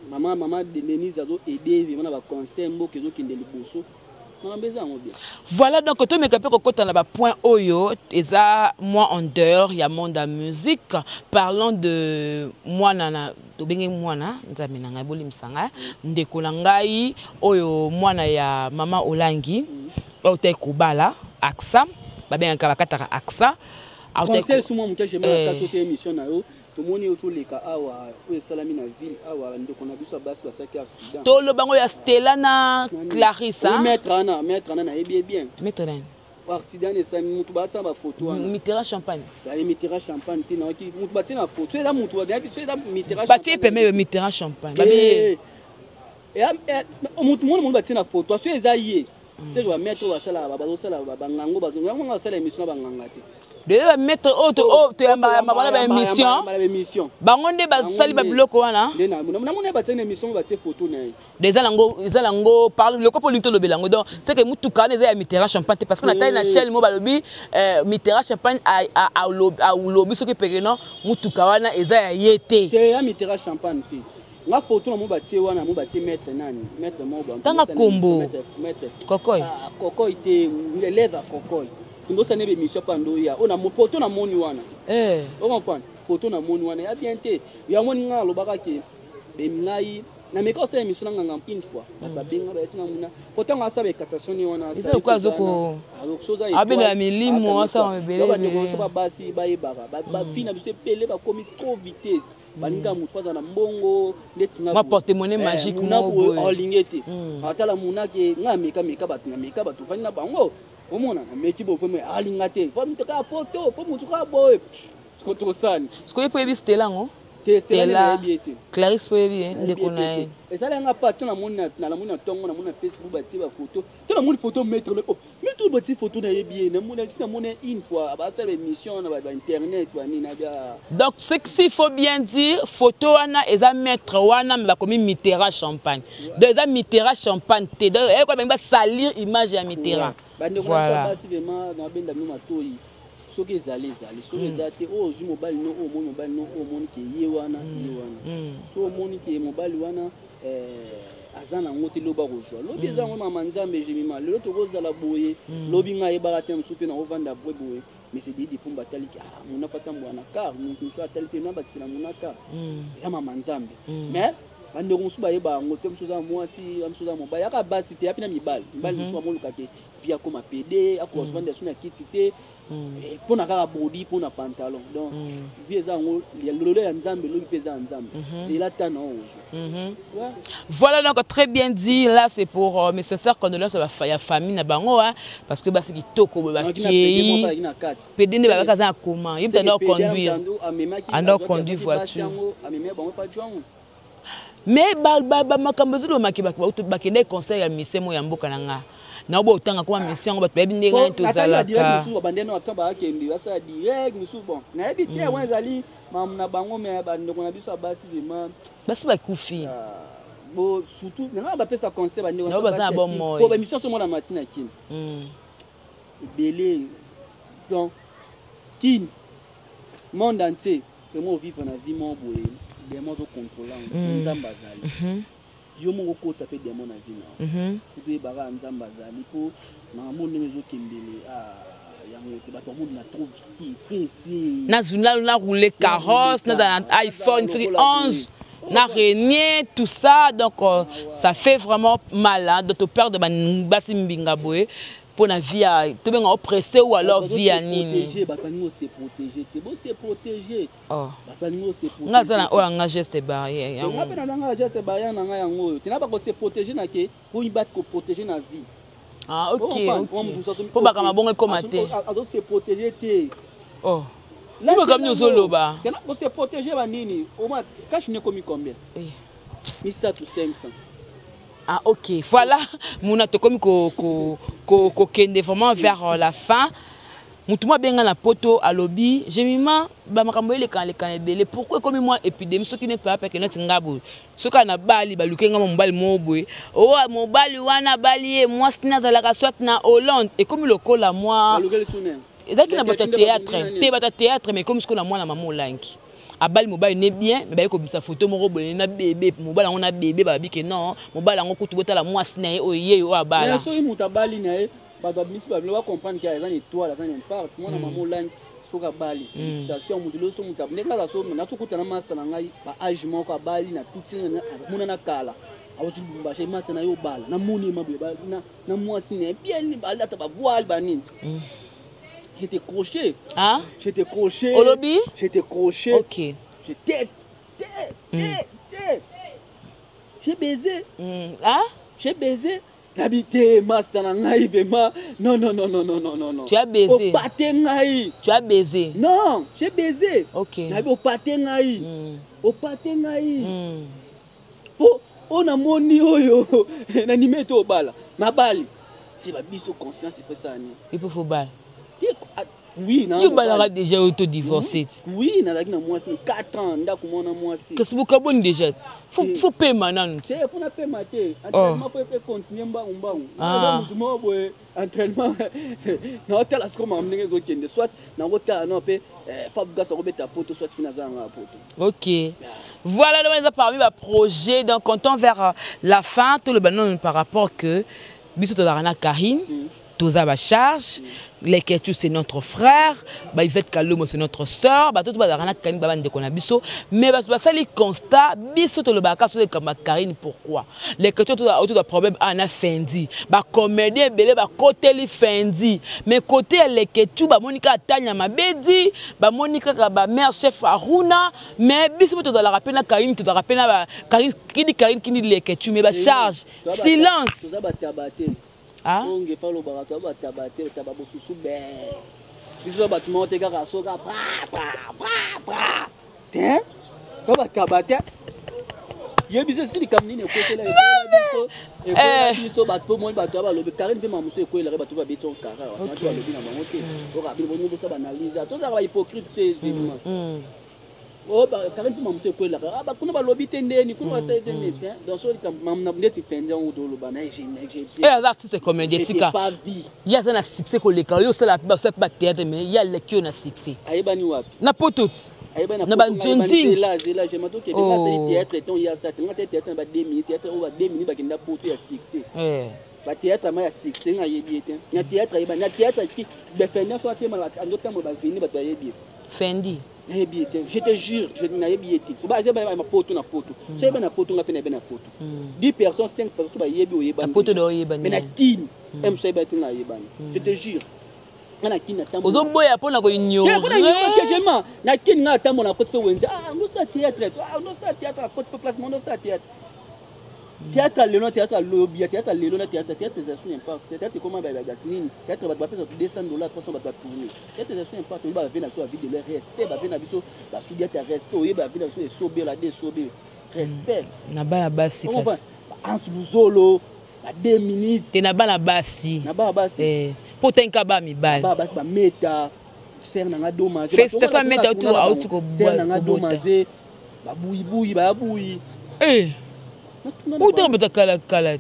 Mama Denise azo aider vraiment na baconseil, mboka ezokende liboso, makambo eza yango bien. Voilà, donc tomeka mpe kokota na bapoint oyo eza moi en dehors ya monde ya musique. Parlant de mwana na tobenge mwana nzambe na ngai, bolimisa ngai, ndeko na ngai oyo mwana ya mama Olangi oyo tai kobala Aksa, babengaka bakataka Aksa. Conseil suma moke jema na kati ote émission na yo. Tomoni oyo toleka awa, oyo esalami na ville awa, ndeko na biso ya basi basalaki accident. Toloba yango ya Stella na Clarisse. Oui, maître wana, maître wana nayebi ye bien. Maître nani? Accident wana esalami, mutu batia ba photo wana. Mitterrand Champagne. Baye Mitterrand Champagne te, nayoki mutu batie na photo. Eza mutu batie, so eza Mitterrand. Batie peme yo Mitterrand Champagne. Babe. Mutu mwana mwana batie na photo, so eza ye. Seke ba maître oyo basalaka, bazosala bangango, yango nga basala émission na banganga te. Lelo ba maître oyo toyambaka bana ba émission, bango nde basali babiloko wana. Namoni batie na émission, batie photo na ye. Eza nango, eza nango parle loko mpo olingi tolobela yango. Donc c'est que mutuka wana eza ya Mitterrand Champagne te, parce que natali na chaîne mo balobi Mitterrand Champagne alobi soki peke non, mutuka wana eza ya ye te. Te, ya Mitterrand Champagne te. Nga photo na mo batie wana, mo batie maître nani, maître mo ba tanga kombo maître Kokoy. Ah, Kokoy te, élève ya Kokoy. Ndosa ne be mission pa ndo ya ona mo photo na moni wana. O comprendre? Photo na moni wana ya bien te. Ya moni nga alobaka ke be ngai na meka osala émission na nganga une fois. Bato babenga, bayesi nga muna. Photo nga asala écartation ni wana. Eza lokola azoko abenda ya milimo, asala mebele. Ba ndeko so ba basi bayebaka. Ba fille na biso ebele bakomi trop vitesse. Balinga motu aza na mbongo ndeti nga mwa porte-monnaie magique moko boye. Olinge te. Atala munake nga meka meka bato na meka bato fandi na bango. Omona na meki bo vraiment alinga te. Fo mutu ka photo, fo mutu ka boye. Tosani. Sikoyo po yebi Stella ngo? Te, Stella nayebi ye te. Clarisse po yebi ye, ndeko na ye. Ezali nga pas to namoni na namoni na tongo, namoni na Facebook batie ba photo. To namoni photo maître le oh, maître batie photo na yebi ye, namoni si namoni une fois ba sala émission na ba internet ba nini na bia. Donc ce qu'il faut bien dire, photo wana eza maître wana mais bakomi Mitterrand Champagne. Donc eza Mitterrand Champagne te. Donc elle quoi ba salir image ya Mitterrand. Ba ndeko na basi vraiment na benda bino matoyi. Soki ezali ezali, soki eza te, oyo ozwi mobali no, oyo omoni mobali no, oyo omoni ke ye wana, ye wana. Soki omoni ke mobali wana, aza nango te, lobi akozwa. Lobi eza yango mama Nzambe, Jemima. Lelo tokozala boye, lobi ngai ayebaka te, mosusu mpe nakovanda boye boye. Mais c'est Didi Pumba atali ke, ah, mona fa tambola na car, moto mosusu atali mpe na bakisela mona car. Eza mama Nzambe. Mais bandeko mosusu bayeba yango te, mosusu aza mwasi, mosusu aza mobali. Yaka basi te, ya mpe na mibali. Mibali mosusu bamoluka ke vie akoma pede, akoka souvent nde na kiti te. Mpona kaka body, mpona pantalon. Donc vie eza yango ya lolo ya Nzambe, lobi mpe eza ya Nzambe. C'est là ta na oyo. Voilà, donc très bien dit. Là c'est pour mes sincères condoléances à la famille na bango, hein, parce que basi kitoko ba kiei. Pede nde babaka za comment? Il doit conduire. Ando conduire voiture. Mais ba ba ba makambo zolo maki ba bakende conseil ya mission mo ya mboka na nga. Na obo otanga kwa mission ngo bato bayebi ndenge nini tozalaka. Direct mosusu babandeli na bato bakende basala direct mosusu. Bon, nayebi te, wana ezali makambo na bango, mais bandeko na biso ya basi vraiment basi bakufi. Bo surtout nanga bapesa conseil bandeko na baza na bomoi. Po ba mission so mona mati na Kin. Ebele. Donc Kin monde entier vraiment vivre na vie moko boye, démon azo contrôler yango. Nzambe azali. Yo moko okotisa mpe démon na vie na yo. Toyebaka Nzambe azali mpo makambo ndenge ezokendele yango te, bato bamoni na trop vite pressé. Na rouler carrosse, na iPhone soki 11 na régné tout ça, donc ça fait vraiment mal, hein, de te perdre basi mbinga boye pour na vie ya tobenga oppressé ou alors vie ya nini. Bato balingi ose protéger te, bose protéger. Oh. Bato balingi ose protéger. Nga aza na oyo anga geste barrière yango. Nga mpe nazanga geste barrière na ngai yango oyo tena bakose protéger na ke koyi bato koprotéger na vie. Ah, ok, ok. Po bakama bongo ekoma te. Azose protéger te. Oh. Makambo nyonso oloba. Tena kose protéger banini? Oma cash ne komi combien? Misato 500. Ah, ok, voilà. Muna tokomi ko ko ko ko kende vraiment vers la fin. Mutu mwa benga na poto alobi Jemima ba makambo eleka leka ebele, pourquoi ekomi mwa épidémie soki ne papa ke neti nga boye, soki na bali baluke nga mobali mo boye, oh mobali wana bali ye mwasi nazalaka soit na Hollande, ekomi lokola mwa ezalaki na bato ya théâtre te, bato ya théâtre, mais ekomi sikoyo na mwana mama olangi abali mobali ne bien, mais baye kobimisa photo moko boye na bébé, mobali yango na bébé, babi ke non, mobali yango kutu botala mwasi na ye oyo ye oyo abala. Soki moto abali na ye, bato babimisi babilo bacomprendre ke aza na étoile, aza na impact. Mwana mama olangi soki abali, félicitation moto lelo. So moto ndenge aza, so nazokutana masa na ngai ba age moko abali na tuti mona na kala awuti Lubumbashi, masa na ye obala, namoni ye maboye na mwasi na ye bien, balata bavoile banini. J'étais crochet. Ah? J'étais crochet. Olobi? J'étais crochet. Ok. Je tête te te te, j'ai baisé. Hein? J'ai baisé. Nabi te, master na ngai vraiment, non, non, non, non, non, non, non, non. Tu as baisé. Opate ngai. Tu as baisé. Non, j'ai baisé. Ok. Nabi opate ngai. Opate ngai. Po oyo namoni oyo nanimi ete obala mabali se babiso conscience epesaka nini? Il faut bala. Oui. Yo balaka déjà, oyo to divorcé? Oui, nazalaki na mwasi 4 ans, ndako mwana mwasi. Kasi bokaboni déjà, faut pema nanu. Te, mpona pema te, entraînement faut econtinue mbangu mbangu. Motu moko boye, entraînement naotala sikoyo makambo ndenge ezokende, soit nakotala no mpe Fabregas akobeta poto, soit mpe naza yanga ya poto. Ok, voilà, le eza parmi baprojet. Donc comptons vers la fin, toloba nanu par rapport que biso tozalaka na Karine, toza bacharge. Leketu, c'est notre frère. Ba Yvette Kalomo, c'est notre sœur. Bato to bazalaka na Karine, babandeko na biso, mais bato basali constat. Biso tolobaka so ekamba Karine. Pourquoi Leketu otoza problème ana Fendi? Bacomédien ebele bakoteli Fendi, mais côté ya Leketu bamoni kaka Tanya Mabedi, bamoni kaka bamare chef Aruna. Mais biso mpe tozalaka mpe na Karine, tozalaka mpe na Karine, kini Karine, kini Leketu, mais bacharge silence. Toza bataba te. Ah? Onge fa olobaka toza bataba te, taba bosusu be biso bato moko te, kaka soka pra pra pra pra te, to bataba te. Ye biso esi likambo nini ekwetela biso, ekwela biso bato mpo moni bato ya balobi Karine mpe mamosu ekwelaka bato babeti o kara bato balobi na bango te. Oka bino bongo bosa baanalyse, tozalaka bahypocrite te vraiment. Karine mpe mamosu ekwelaka kuna balobi te ndeni kuna basali te ndeni te. Donc so likambo ndeti Fendi yango toloba na Aza artiste comédien, tika ye aza na succès koleka yo. Osala mpe, basala mpe bathéâtre, mais ye aleki yo na succès. Ayebani wapi? Na poto ti na banzonzingi. Zela, jema tokende. Nga asali théâtre ton ye asa te. Nga asali théâtre na ba 2 minutes, théâtre oyo ba 2 minutes bakenda poto ya succès. Bathéâtre ma ya succès, nga ayebi ye te na théâtre. Ayebani na théâtre ki befendi so atema andotambola baveni, bato bayebi ye. Fendi. Nayebi ye te, je te jure, nayebi ye te. So baza poto na poto, so yeba na poto, nga mpe nayebi na poto 10 personnes, 5 personnes so bayebi, oyebani. Na poto de oyebani. Mais na Kini moso ayeba te, nga ayebani, je te jure. Nga na Kini natambola. Ozoboya mpona koignore. Jema na Kini, nga atambola na koti mpe wenze. Ah, ndosala théâtre, ah, ndosala théâtre na koti mpe place mo ndosala théâtre. Théâtre lelo, théâtre lobi, théâtre lelo na théâtre, théâtre eza sur impact. Théâtre ekoma bagasi nini? Théâtre bato bapesa 200 $, 300, bato batourne. Théâtre eza sur impact. Oyebi bave na biso bavie de leur respect, bave na biso basudiata respect, oyebi bave na biso esobela de esobe respect. Na bana basi kasi. Anse Luzolo ba 2 minutes. Te, na bana basi. Na bana basi. Mpo otangi ba mibali. Bana basi, bameta sere nanga domaze. Félicitation Meta, auti sere nanga domaze, babuyibuyi, bayabuyi. Utanga bato kala kala.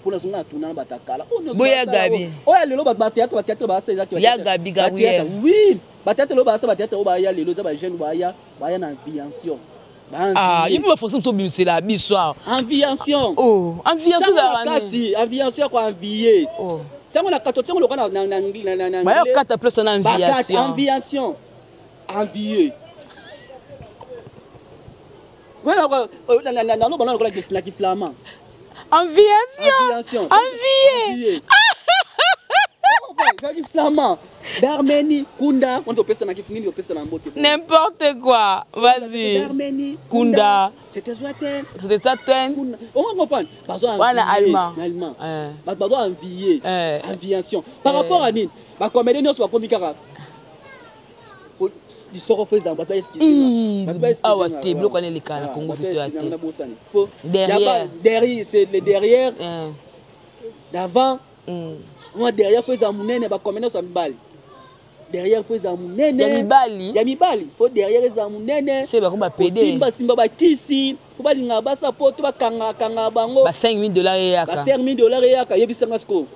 Mpona zonga natuna na bato ya kala. Boya Gabi. Oyo lelo bato bathéâtre, bathéâtre basa eza. Ya Gabi, Gabriel. Oui, bathéâtre lelo basa, bathéâtre oyo baya lelo eza bajeune, baya na enviation. Ah, ye mpe baforce mosu obimisela biso awa. Enviation. Oh, enviation. Kati enviation ya koenvie sango na kati otiango loka na Bayokata place wana enviation. Enviation, envie naloba lokola na kiflamand. Enviation, envie. Flamand d'Arménie Kunda wana topesanaki nini, opesana mbote. N'importe quoi, vas-y. D'Arménie. Kunda. C'était Zwaten. C'était Zwaten. On va comprendre, bazo. Wana allemand. Allemand, bato bazo envier, enviation par rapport à nini? Bacomédien nyonso bakomi kaka lisoko fo ezanga bato. Awa te, biloko wana elekaka na Congo Victoria te. Derrière, derrière, c'est le derrière d'avant. Mwa derrière fo eza monene. Bacomédien nyonso ya mibali, derrière fo eza monene. Ya mibali. Ya mibali fo derrière eza monene. Se bako bapede. Kosimbasimba bakisi fo balingaka basa po to bakangakanga bango. Ba 5000 $ eyaka. Ba 5000 $ eyaka. Yebisanga sikoyo,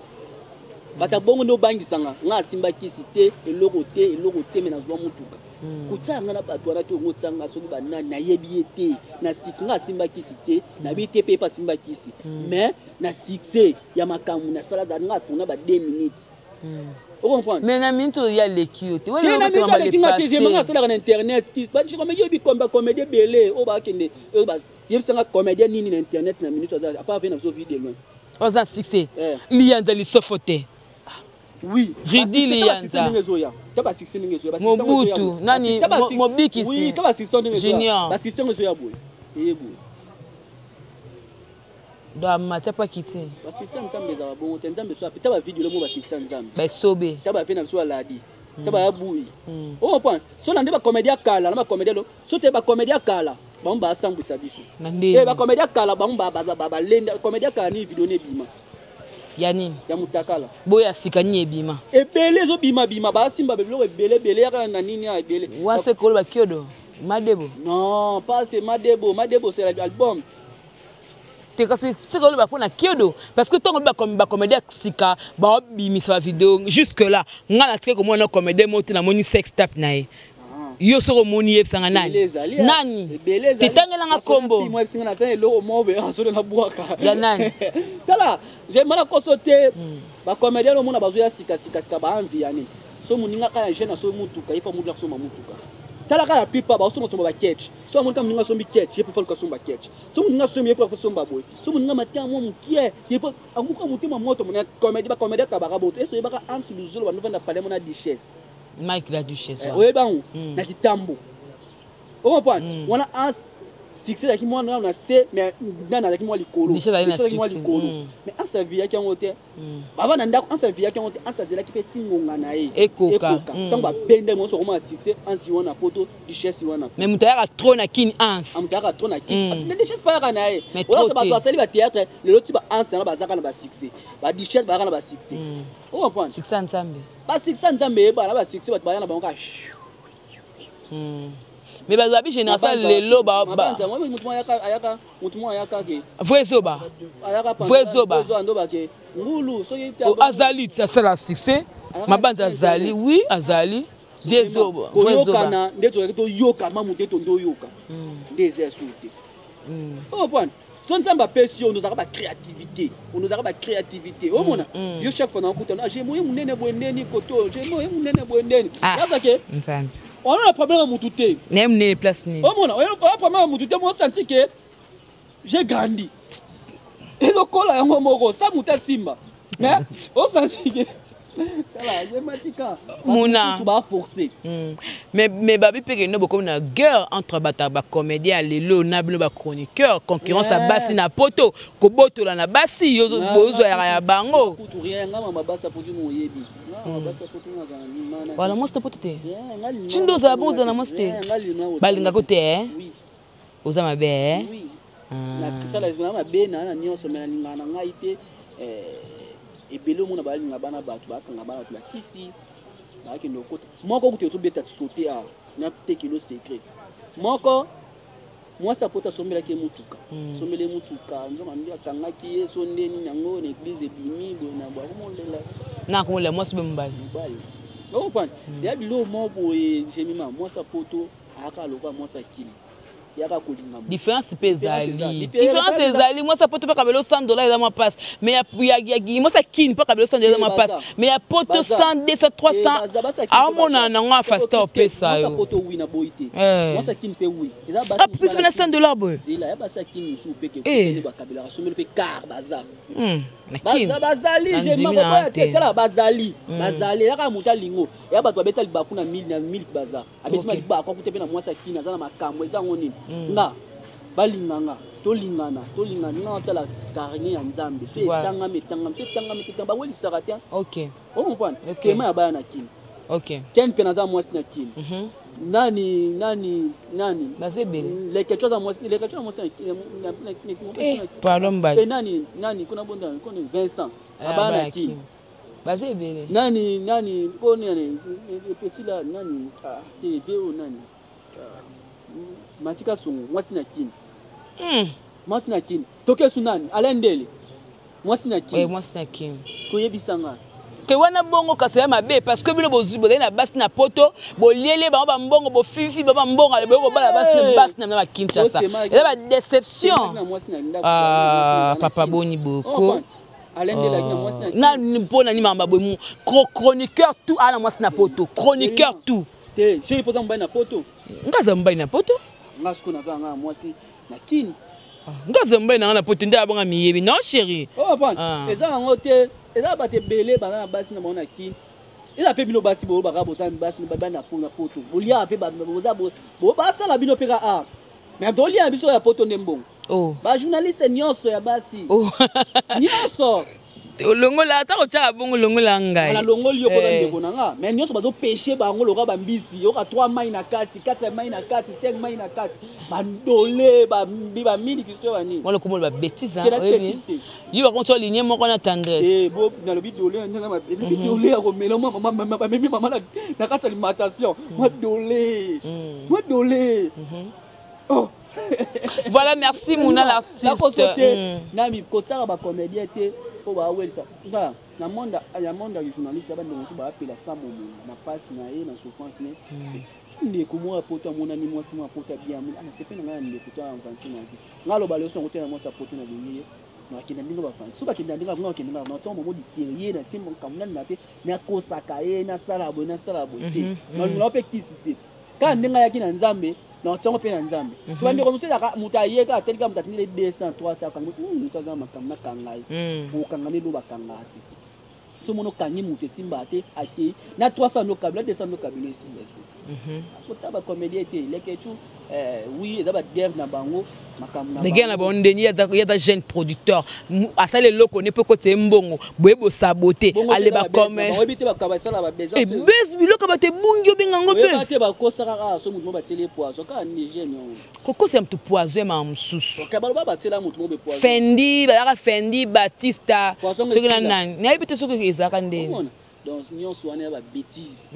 bato bongo nde obangisanga nga. Asimba kisi te, eloko te, eloko te, me nazwa motuka kotia nga na bato wana te. Ongo otianga soki banani, nayebi ye te. Na succès nga asimba kisi te, nayebi te mpe epe asimba kisi, mais na succès ya makambo nasala nga atona ba 2 minutes, ocomprendre? Mais na minute oyo aleki yo te. Te, na minute aleki nga te. Jemanga asalaka na internet. Yoyebi bacomédien ebele oyo bakende, yebisanga comédien nini na internet na minute aza, à part ve na biso Vie de Loin? Oza succès liyanza lisofo te. Oui. Ridi Liyanza. Ndenge ezoya. Ta basuccès ndenge ezoya. Mobutu, nani, Mobikisi. Oui, ta basuccès ndenge ezoya. Junior. Basuccès ndenge ezoya boye. Eye boye. Do amati apo akiti. Basuccès ya Nzambe ezala bongo te. Nzambe so ape. Ta bavideo mo basuccès ya Nzambe. Baesobe. Ta bavie na biso aladi. Ta baya buyi. Ocomprendre? So na nde bacomédie ya kala na bacomédie lo. So te bacomédie ya kala bango basambwisa biso. Na nde. Bacomédie ya kala bango balenda. Comédie ya kala nini video ne ebima. Ya nini? Ya mutakala. Boya sika nini ebima? Ebele ezobima-bima, basimba biloko ebele ebele yaka na nini ya ebele. Wase kolo bakiodo. Madebo. Non, pas c'est Madebo. Madebo c'est l'album. Te kasi soki oloba mpo na kiodo parce que ntango bacomédie ya sika baobimisa bavideo jusque là nga natikaki komona comédie moko te namoni sex tap na ye. Yo soki omoni yebisanga nani nani tetangelanga kombo eloko moko boye asolo na bwaka ya nani. Tala, mana koso te, bacomédien omona bazoya sika sika sika baanvi yani so moninga kaka ya jeune aso mutuka ye mpo amutu asomba mutuka. Tala kaka na pipa baosomba baketch so amoni kaka moninga asombi ketch ye mpo faluka asomba ketch so moninga asombi ye mpo asomba boye so moninga matika mwa mokie ye mpo amuka motema moto mona comédie. Bacomédien kabaka boto eso oyebaka Anse Luzolo bandovanda palais mona Duchesse. Mike la Duchesse. Oyeba yango na kitambo, ocomprendre wana Anse succès ezalaki mwa nano na se, mais nani azalaki mwa likolo. Duchesse azalaki na Duchesse azalaki mwa succès. likolo, mais Anse aviyaki yango te. Bava na ndako, Anse aviyaki yango te. Anse azelaki mpe ti ngonga na ye Ekoka. Ntango babenda nyonso akoma na succès, Anse wana poto, Duchesse wana. Mais moto ayaka trop na Kini Anse. Moto ayaka trop na Kini, mais Duchesse mpe ayaka na ye. Mais trop Olasa bato te. basali bathéâtre lelo ti baanse wana bazaka na basuccès, baduchesse bazaka na basuccès, ocomprendre? Succès ya Nzambe. Basuccès ya Nzambe eyebana, basuccès bato baya na bango kaka. Mais bato babi génération lelo Mabanza motu moko ayaka, motu moko ayaka ke vrai zoba. Ayaka. Vrai zoba. Ando bake ngulu soki te. Oh, azali ti asala succès. Mabanza azali, oui, azali vie zoba, vrai zoba. Koyokana nde tozalaki toyoka ma moto ete nde oyoka nde eza esu te, ocomprendre? So Nzambe apesi yo, ozalaka bacréativité, ozalaka bacréativité omona yo chaque fois nakutana je moye monene boye ndeni koto je moye monene boye ndeni Ah. yazake. Nzambe. Ona na problème ya mutu te. Na ye monene place nini? Omona oya problème ya mutu te, mo senti ke j'ai grandi, ezokola yango moko sa mutu asimba, mais osanti ke tala ye matika. Muna. Baforce. Mais babi mpe kende bokomi na guerre entre bato ya bacomédien ya lelo na bino bachroniqueur, concurrence ya basi na poto, kobotola na basi yo bozwayaka ya bango. Kutu rien, nga mama basi apoto mo oyebi nga mama basi apoto nga azala na Wala mwasi te poto te. Tindo ozala bongo, ozala na mwasi te, balingako te, eh? Oui. Oza mabe, eh? Oui. Ah. Nasala na mabe na nyonso, me nalingaka na ngai te. Ebele omona balinga bana bato, bakanga bana bato bakisi, bakende okota moko kutu ezobeta sote awa na tekelo secret moko. Mwasi apota asombelaki ye motuka, asombeli ye motuka, nzoka nde akangaki ye so nde nini yango na église ebimi boye na boye akomolela. Na komolela mwasi be mobali? Mobali, ocomprendre? Ya biloko moko boye jemima, mwasi apoto ayaka lokola mwasi akili yaka kolinga moto. Différence mpe Différence eza. ezali. Différence Différence ezali. Mwasi apoto mpe kabelo 100 $ eza mwa passe, mais mwasi akini mpe kabelo 100 $ eza mwa passe, Baza. mais ya poto Baza. 100, 200, 300 aomonana nango afasta opesa Mwasi yo. apoto wi na boyi te. Mwasi akini mpe wi eza basi. Apesi mpe na 100 $ boye. Zela ya basi akini mosusu mpe ke bakabelaka sombeli mpe car baza. Na Kini. Bazali. Na ndimi Jema na koboya te. te. Tala, bazali, bazali eyaka moto alingo eya bato babeta libaku na mille na mille baza abeti ma libaku akute mpe na mwasi akini aza na makambo eza yango nini nga balinganga tolingana tolingana nga natala carnet ya Nzambe so etangami etangami so etangami te bawelisaka te. Ocomprendre? Tema ya baya na Kini. Ken mpe naza mwasi na Kini. Nani nani nani? Baza ebele. Lekecho aza mwasi, Lekecho aza mwasi Eh, pardon mbali. Eh, nani nani kuna bonda kuna Vincent abaya na Kini. Baza ebele. Nani nani ko nani petit la nani, ah te vie nani, ah, Matika Songo mwasi na Kini. Mwasi na Kini tokesu nani Alain Ndele mwasi na Kini. Mwasi na Kini. Koyebisanga. Ke wana bongo kasi ya mabe parce que bino bozwi bozali na basi na poto, bolieli bango bambongo, bofifi bango bambongo, boye kobala basi na basi na bakinshasa eza badéception. Ah, papa boni boko na na mpo na nini makambo boye? Chroniqueur tout ala mwasi na poto, chroniqueur tout. Te, soki mpoza mobali na poto. Nga aza mobali na poto. Nga sikoyo naza nga mwasi na Kini. Nga aza mobali na nga na poto nde abanga miyebi non chéri. Eza yango te, eza bato ebele baza na basi na bango na Kini. Eza mpe bino basi boyo baka botami basi bana na poto boliaka mpe basala bino mpe ka a mais tolia biso ya poto nde mbongo. Oh. Bajournaliste nyonso ya basi. Oh. Nyonso. Olongola ata kotiaka bongo, longola ngai. Nalongoli yo mpona Eh. ndeko na nga, mais nyonso bazopeshe bango lokola bambisi, yoka 3 mai na kati, 4 mai na kati, 5 mai na kati, bandole bamiliki so banini. Mwa lokomo babétise. Kela bêtise te. Yo bakonti oligné moko na Tendresse. Eh, bo nalobi dole, nalobi dole ya komela mwa mama, bamemi mama na kati ya alimentation, mwa dole, mwa dole. Oh. Voilà, merci Mouna l'artiste. Nakoso te na kotiaka bacomédien te mpo bawelisa nga na monde ya monde ya journaliste ya bandeko mosusu baapela sa momonga na pasi na ye, na souffrance ne. So ndeko moko ya poto amonani mwasi moko ya poto abia, amoni anasepe na ngai ya ndeko to avance na vie. Nga aloba leso nango te na mwasi ya poto nalingi ye, nakenda ndenge bafandi so bakenda ndenge nga bakenda nga natia momo di sérieux, natie makambo nani na te, nakosaka ye, nasala boye, nasala boye te, nalinga mpe kisi te, kaka ndenge ayaki na Nzambe, na otiango mpe na Nzambe. So bandeko mosusu ezalaka moto ayeka, atelika moto atindeli 200, 300, akangi moto aza na makambo, nakanga ye. Okanga nde lo bakangaka te. So mona okangi moto, esimbaka te. Akei na 300 no kabila, 200 no kabila, esimba esu. Kotia bacomédien te, lekecu. Oui, eza baguerre na bango, makambo na Guerre na bango ndeni. Ye ata jeune producteur asali eloko ne mpo ekotisa ye mbongo boye, bosabote ale bakome. Oyebi te basala babesoin. Bese biloko bato ebungi, obenga yango Oyeba bese. Te, bakosaka kaka so moto mo batieli ye poison, kaka ni jeune yango. Kokosa ya moto poison ya mama mosusu. Ok, baloba batiela moto mo be poison. Fendi bazalaka Fendi Batista. Poison Soki na esila. nani nayebi te soki ezalaka ndeni. Omona, donc nyonso wana ya babétise,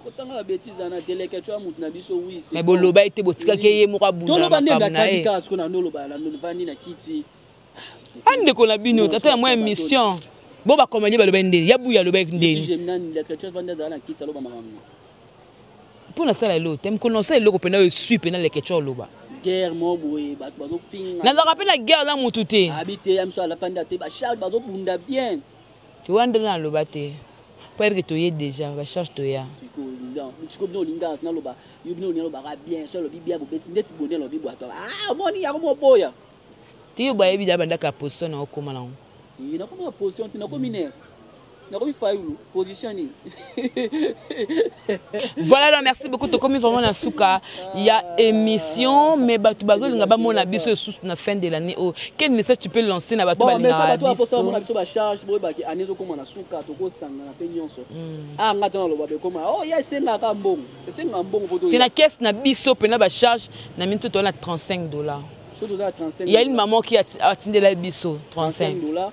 kotianga babétise wana te. Leke tya motu na biso, oui, c'est Mais bon. boloba ete botikaki ye moko abunda na Toloba nde makambo na ndakali ye. kaka sikoyo na noloba, vandi na kiti. Andeko na bino ata na mwa émission bo bacomédien baloba ndeni, ya buya alobaki ndeni. Nani leke tya vandi, azala na kiti, aloba makambo. Mpo nasala eloko te, mokolo nasala eloko mpena oyo esui mpena leke tya oloba. Guerre mo boye, bato bazofinga. Nazalaka mpe na guerre na motu te. Abi te, ya miso alafandi te, bacharge bazobunda bien. Te, wana nde naloba te mpo yebike toye déjà bacharge toya. Sikoyo bino olingaka naloba, yo bino olinga alobaka bien, so alobi bien, bobeti ndeti boni, alobi bwato, ah, omoni yango moboya. Te, yo bayebi da bandaka ya position na okóma nango. Nakomi na position te, nakomi nerf, nakomi Fayulu, position nini? Voilà, donc merci beaucoup. Tokomi vraiment na suka ya émission, mais bato bazolinga bamona biso lisusu na fin de l'année oyo. Quel message tu peux lancer na bato Bon, mais ça, balingaka bato baposa bamona biso? Biso bacharge, boyebaki année ezokóma na suka, tokosangana mpe nyonso. Ah, nga to naloba bekóma o ya esengaka mbongo, esengaka mbongo po Te, na caisse na biso mpena bacharge na minute toza na 35 $. So toza na 35. Il y a une maman qui atindela biso 35. 35 $,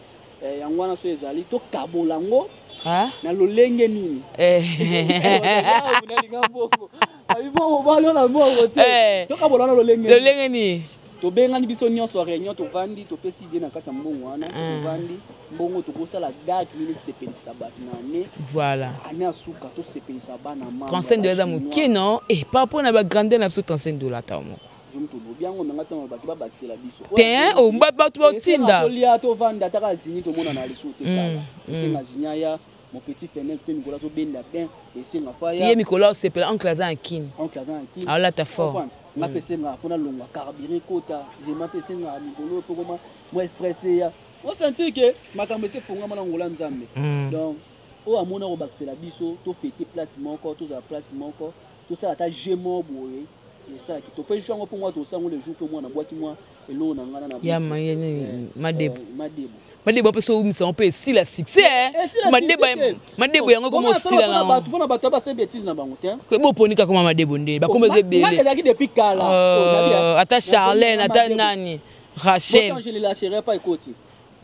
yango wana so ezali, tokabola yango Hein? na lolenge nini? Nalinga mbongo, abi bongo balona mbongo te. Tokabola na lolenge nini? Lolenge nini? Tobengani biso nyonso ya réunion, tovandi, topesi idée na kati ya mbongo wana, tovandi mbongo, tokosala date nini esepelisa bato na année. Année ya suka, tosepelisa bana mama. 35 $ eza moke, non? Eh, par rapport na bagrandeur na biso, 35 $ ata moko. Tolobi yango menga ntango bato babakisela biso. Te, oh, bato baotinda. Tolia, tovanda, taka zini, tomona na lisu te kala. Esenga zini aya, mon petit fenêtre mpe mikolo azobenda bien, esenga faya. Ye mikolo osepela, oncle aza na Kini. Oncle aza na Kini. Aolata fort. Nga mpe esenga mpona longwa carburant ekota vraiment, mpe esenga mikolo mpe koma mwa express eya, osentir ke makambo esi efongama na ngola Nzambe. Donc oyo amona kobakisela biso, tofete place moko, tozala place moko, tosala ata jeu moko boye, esalaki tope jeu yango mpo mwa tosango le jour mpe mwana bwaki mwa eloko na ngana na Ya madebo. Madebo. Madebo mpe so owumisa mpe esila succès. Madebo yango koma osila. Na mpona bato basala bêtise na bango te. Boponi kaka koma madebo nde bakoma eza ebele. Ezalaki depuis kala. Ata Charlene, ata nani, Rachel. Je ne lâcherai pas ekoti.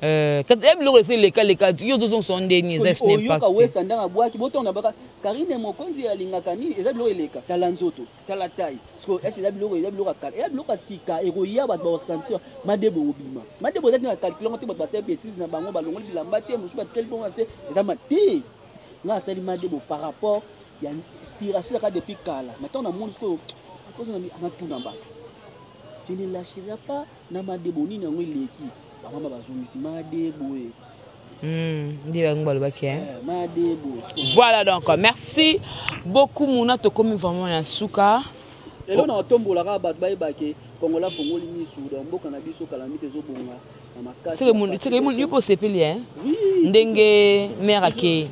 Kasi ya biloko esi elekaleka, yo ozozongisa ndeni, eza Oyoka wesa ndanga bwaki botonda baka Karine Mokonzi alingaka nini, eza biloko eleka. Tala nzoto, tala tai siko ese, eza biloko, eza biloko ya kala, eza biloko ya sika ekoya, bato bakosentir madebo obima. Madebo eza tina calcul yango te. Bato basali bêtise na bango, balongoli bilamba te, mosusu batikali bongo na se, eza ma te. Nga asali madebo par rapport ya inspiration ezaka depuis kala. Maintenant namoni sikoyo natuna bato, je ne lâcherai pas na madebo nini yango eleki, bamama bazongisi madebo e. Nde bango balobaki. Madebo. Voilà, donc merci beaucoup Muna, tokomi vraiment na suka. Lelo na otombolaka bato bayebake Kongola fongoli misu, donc mboka na biso kala miti ezobonga na makasi. Seke yo mpo osepeli ndenge mare akei.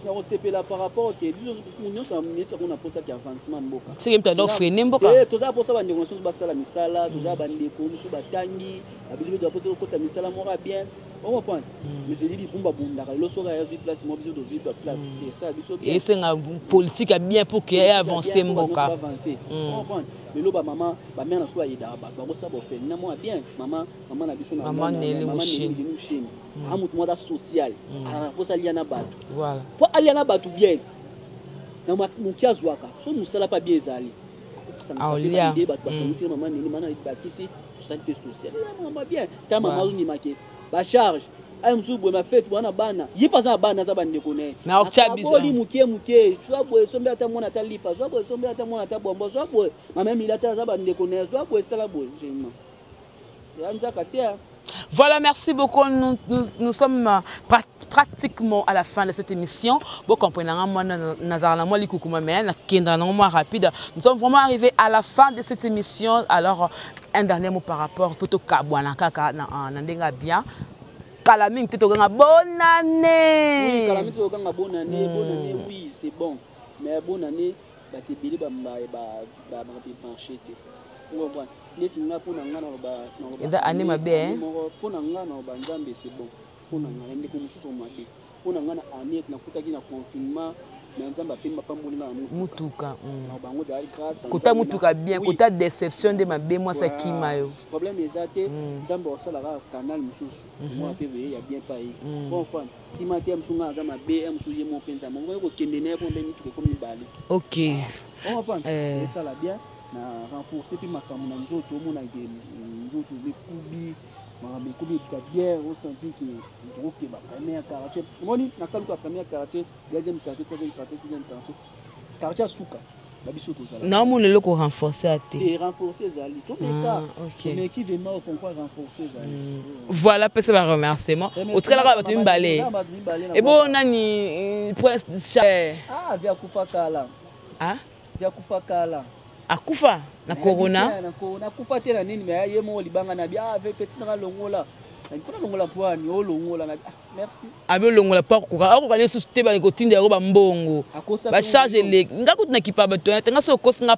Nakosepela par rapport ke biso nyonso neti yango na mposaki avancement mboka. Seke moto ando freiner mboka. Toza mposa bandeko mosusu basala misala, toza bandeko mosusu batangi, biso mpe toza mposa kokota misala moko ya bien, ocomprendre? Mais Elili Bumba bundaka lelo, soki ayazwi place moko, biso tozwi place, esala biso bien. Esenga politique ya bien pour ke avance mboka. Avance, comprendre? Lelo bamama, bamare na biso bayedaka bato, bakosala baorphelinat moko ya bien. Mama na biso, Mama Nelly Musheni. Musheni, a motu moko aza social, azalaka mposa alia na bato. Voilà. Mpo alia na bato bien na moki, azwaka so mosala mpa bien ezali. Aolia. Bato basangisi mama Neni, mana bakisi, tosali mpe social, mama bien. Ta mama azondimake bacharge aya mosusu boye, mafete wana bana, ye mpe aza na bana, aza bandeko na ye. Mais akotia biso. Akaboli moke moke, zwa boye, sombi ata mwana ata lipa, zwa boye, sombi ata mwana ata bombo, zwa boye, mama Emili ata aza bandeko na ye, zwa boye, esala boye, vraiment ya nzaka te. Voilà, merci beaucoup. Nous, nous, nous sommes pratiquement à la fin de cette émission. Bon, comprenez, moi, nazar moi, likukuma, mais na kendra, moi, rapide. Nous sommes vraiment arrivés à la fin de cette émission. Alors, un dernier mot par rapport, plutôt kabwana kaka, na ndenga bien. Kala mingi te tokanga bonne année. Oui, kala mingi tokanga bonne année, bonne année, oui, c'est bon. Mais bonne année, bato ebele bamarché te. Neti nga, mpo na nga naloba Eza année mabe, hein? Mpo na nga naloba Nzambe, c'est bon. Mpo na nga, ndeko mosusu mabe. Mpo na nga, na année nakutaki na confinement, mais Nzambe apemba pamboli nga na mutuka. Na bango dali grâce. Kota mutuka bien, kota déception nde mabe, mwasi akima yo. Problème eza te, Nzambe asalaka canal mosusu mwa mpe veye ya bien pa ye. Bon, kima te, mosusu nga aza mabe, ya mosusu ye mo mpe Nzambe okoki kokende na ye mpo mpe mituka ekomi mibale. Ok. Esala bien na renforcer mpe makambo na nzoto, omonake nzoto ekubi, makambo ekomi ebika bien, osentir ke okokeba première quartier, omoni nakaluka première quartier, deuxième quartier, troisième quartier, sixième quartier, quartier ya suka babiso tozala. Naomona eloko renforcer ya te. Te, renforcer ezali, tomeka, tomeki vraiment okonkwa, renforcer ezali. Voilà, pesa baremerciement, otikalaka bato mibale ebo nani, Prince? Ah, vi akufa kala. Ah? Vi akufa kala. Akufa na corona. Akufa te na nini, mais ye moko libanga na bi, ah, petit nanga, longola mpona longola mpwani olongola na, ah, merci. Abi olongola mpo akoka, akoka lisusu te, bani kotinda yango bambongo, bacharge eleki. Nga kutu nakipa bato wana te, nga soki okosi nga,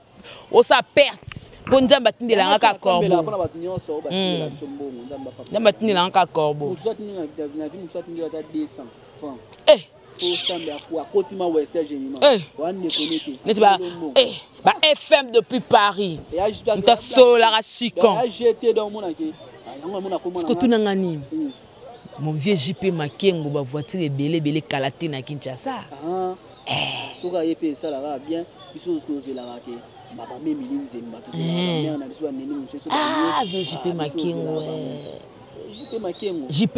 osala perte, mpo Nzambe atindelanga kaka corbeau. Mpona bato nyonso oyo batindela biso mbongo, Nzambe. Nzambe atindelanga kaka corbeau. Mosusu atindi na vie, mosusu atindi ata 200 francs. Eh. Osambe akotima Western Gemima. Eh. Wandeko nete. Neti ba FM depuis Paris, moto asololaka chican. Gt donc omonake yango amona komona. Siko tunanga nini, mon vieux JP Makengo, bavoiture ebele ebele kala te na Kinshasa. Soki aye mpe esalaka bien, biso tozelaka ke bamemili nzemba, tozelaka na biso banene mosusu. Ah, vieux JP Makengo. JP Makengo. JP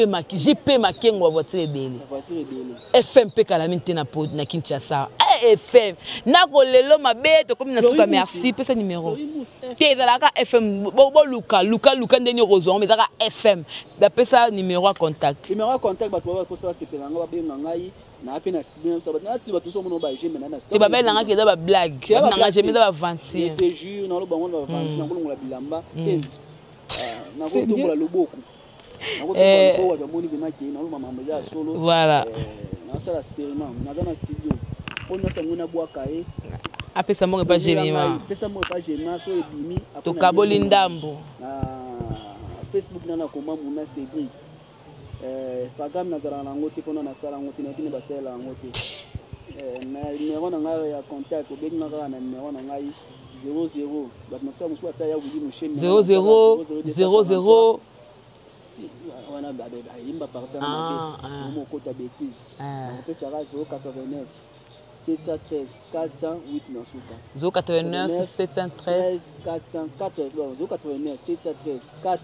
Makengo, bavoiture ebele. Voiture ebele. FM mpe kala mingi te na Kinshasa. FM nakolelo mabe, tokomi na suka. Merci, pesa numéro te, ezalaka FM, boluka luka luka ndeni okozwa ngo, ezalaka FM, bapesa numéro ya contact. Numéro ya contact, bato bakosa basepela yango, babenga ngai na mpe na studio, bato so omona bageme na Te, babelangaki eza bablague, nanga jeme eza baventure. Te jure, naloba ngo nakolongola bilamba, nakotombola loboko, nakotombola loboko, bato bamoni vraiment ke naloba makambo eza ya solo. Voilà. Nasala serment, naza na studio oyo nyonso yango nabwaka ye. Apesa mbongo epa Jemima. Pesa mbongo epa Jemima, so ebimi. Tokaboli ndambo. Na Facebook na nakoma Muna Cédric. Instagram nazalaka nango te, mpona nasala yango te, nayebi basalela yango te. Na numéro na ngai ya contact, obengi nga kaka na numéro na ngai 00, bato nasala mosusu batia ya Wili Mosheni. 00 00. Wana bayimba parti wana, okota bétise, nakopesaka 089 713 408 na suka. 089 713. 404, 089 713 4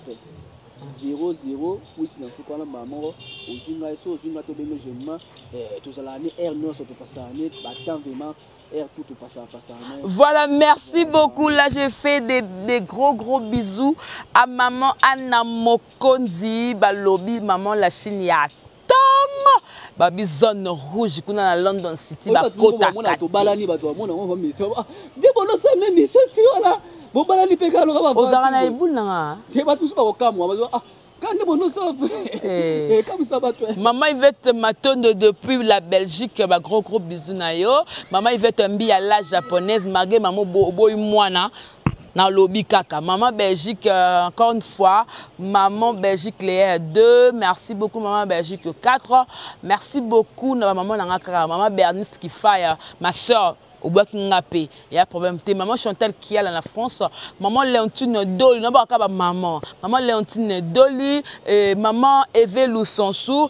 00 8 na suka wana. Mbala moko ozwi ngai, so ozwi ngai, tobenge jeunement, tozalaka ne aire nyonso, topasaka ne batemps, vraiment aire tout topasaka pasaka ne. Voilà, merci beaucoup. Là, j'ai fait des gros, gros bisous à maman Anna Mokondi, balobi, maman la Chine ya tongo. Babi zone rouge, kuna na London City, bakota kate. Tobalani, bato bamona ngo bamisa nde bonosala mission ti wana, bobalani mpe kaka loka. Ozalaka na ebule nanga. Te, bato mosusu bakokamwa, ah. Kandi bonoso Eh. ekamwisa bato. Maman Yvette Matondo depuis la Belgique, ba gros gros bisous na yo. Maman Yvette Mbiya la japonaise, malgré maman boy mwana na lobi kaka. Maman Belgique encore une fois, maman Belgique Léa 2, merci beaucoup maman Belgique 4. Merci beaucoup na maman na kaka, maman Bernice Kifaya, ma sœur obwaki nga mpe ya problème te. Maman Chantal Kiala na France, maman Léontine Doli, nabaka ba maman, maman Léontine Doli, maman Eve Lusansu,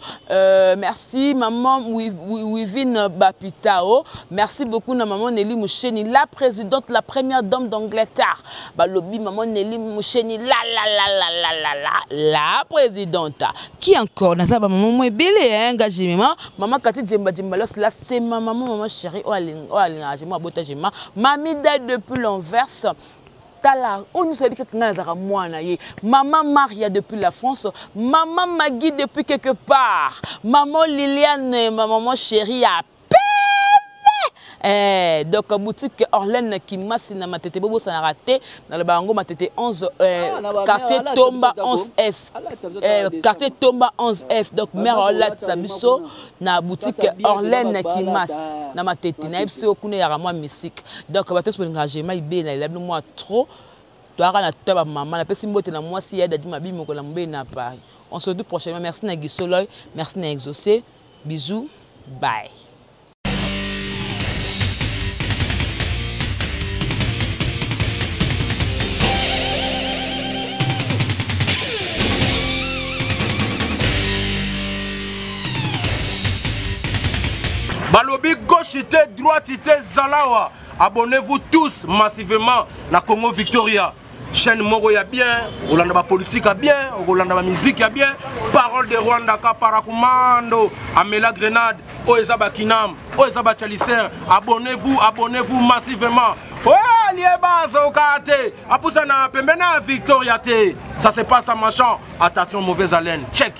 merci maman Wivine Bapitao, merci beaucoup na maman Nelly Moucheni, la présidente, la première dame d'Angleterre, balobi maman Nelly Moucheni, la la la la la la la la présidente. Qui encore naza ba maman mo ebele, hein, nga jemema maman Kati Djemba Djemba Los, là c'est ma maman, maman chérie, oh aling, oh aling, jema bota jema mami da depuis l'Anvers. Tala on nous sabi que nga nazaka mwana ye. Maman Maria depuis la France, maman Maggie depuis quelque part, maman Liliane, ma maman chérie à donc boutique Orlène Kimasi na Matete bobo ça na raté na le bango Matete 11 Ah, na ba quartier mère, ala, Tomba tsa biso 11F. Ala, tsa biso tabo. Quartier Tomba 11F. Donc Ba mère ba Orlène ba tsa ba biso ba na boutique Ba sa bien, Orlène ba ba Kimasi ba na Matete. ba Na biso kuna ya moi musique. Donc ba tous bolinga jema ibe na ila moi trop. Toaka na taba maman na pesi mbote na mwasi ya dadi mabi moko na mbe na Paris. On se retrouve prochainement. Merci na Gisoloy, merci na Exaucé. Bisous. Bye. Balobi gauche te, droite te, zalawa. Abonnez-vous tous massivement na Congo Victoria. Chaîne moko ya bien, olanda ba politique ya bien, olanda ba musique ya bien. Parole de Rwanda ka paracommando, Amela Grenade, oyo eza ba Kinam, oyo eza ba Chalicer. Abonnez-vous, abonnez-vous massivement. Ouais, lieba zokate. Apusa na pembena Victoria te. Ça se passe à Machan. Attention mauvaise haleine. Check.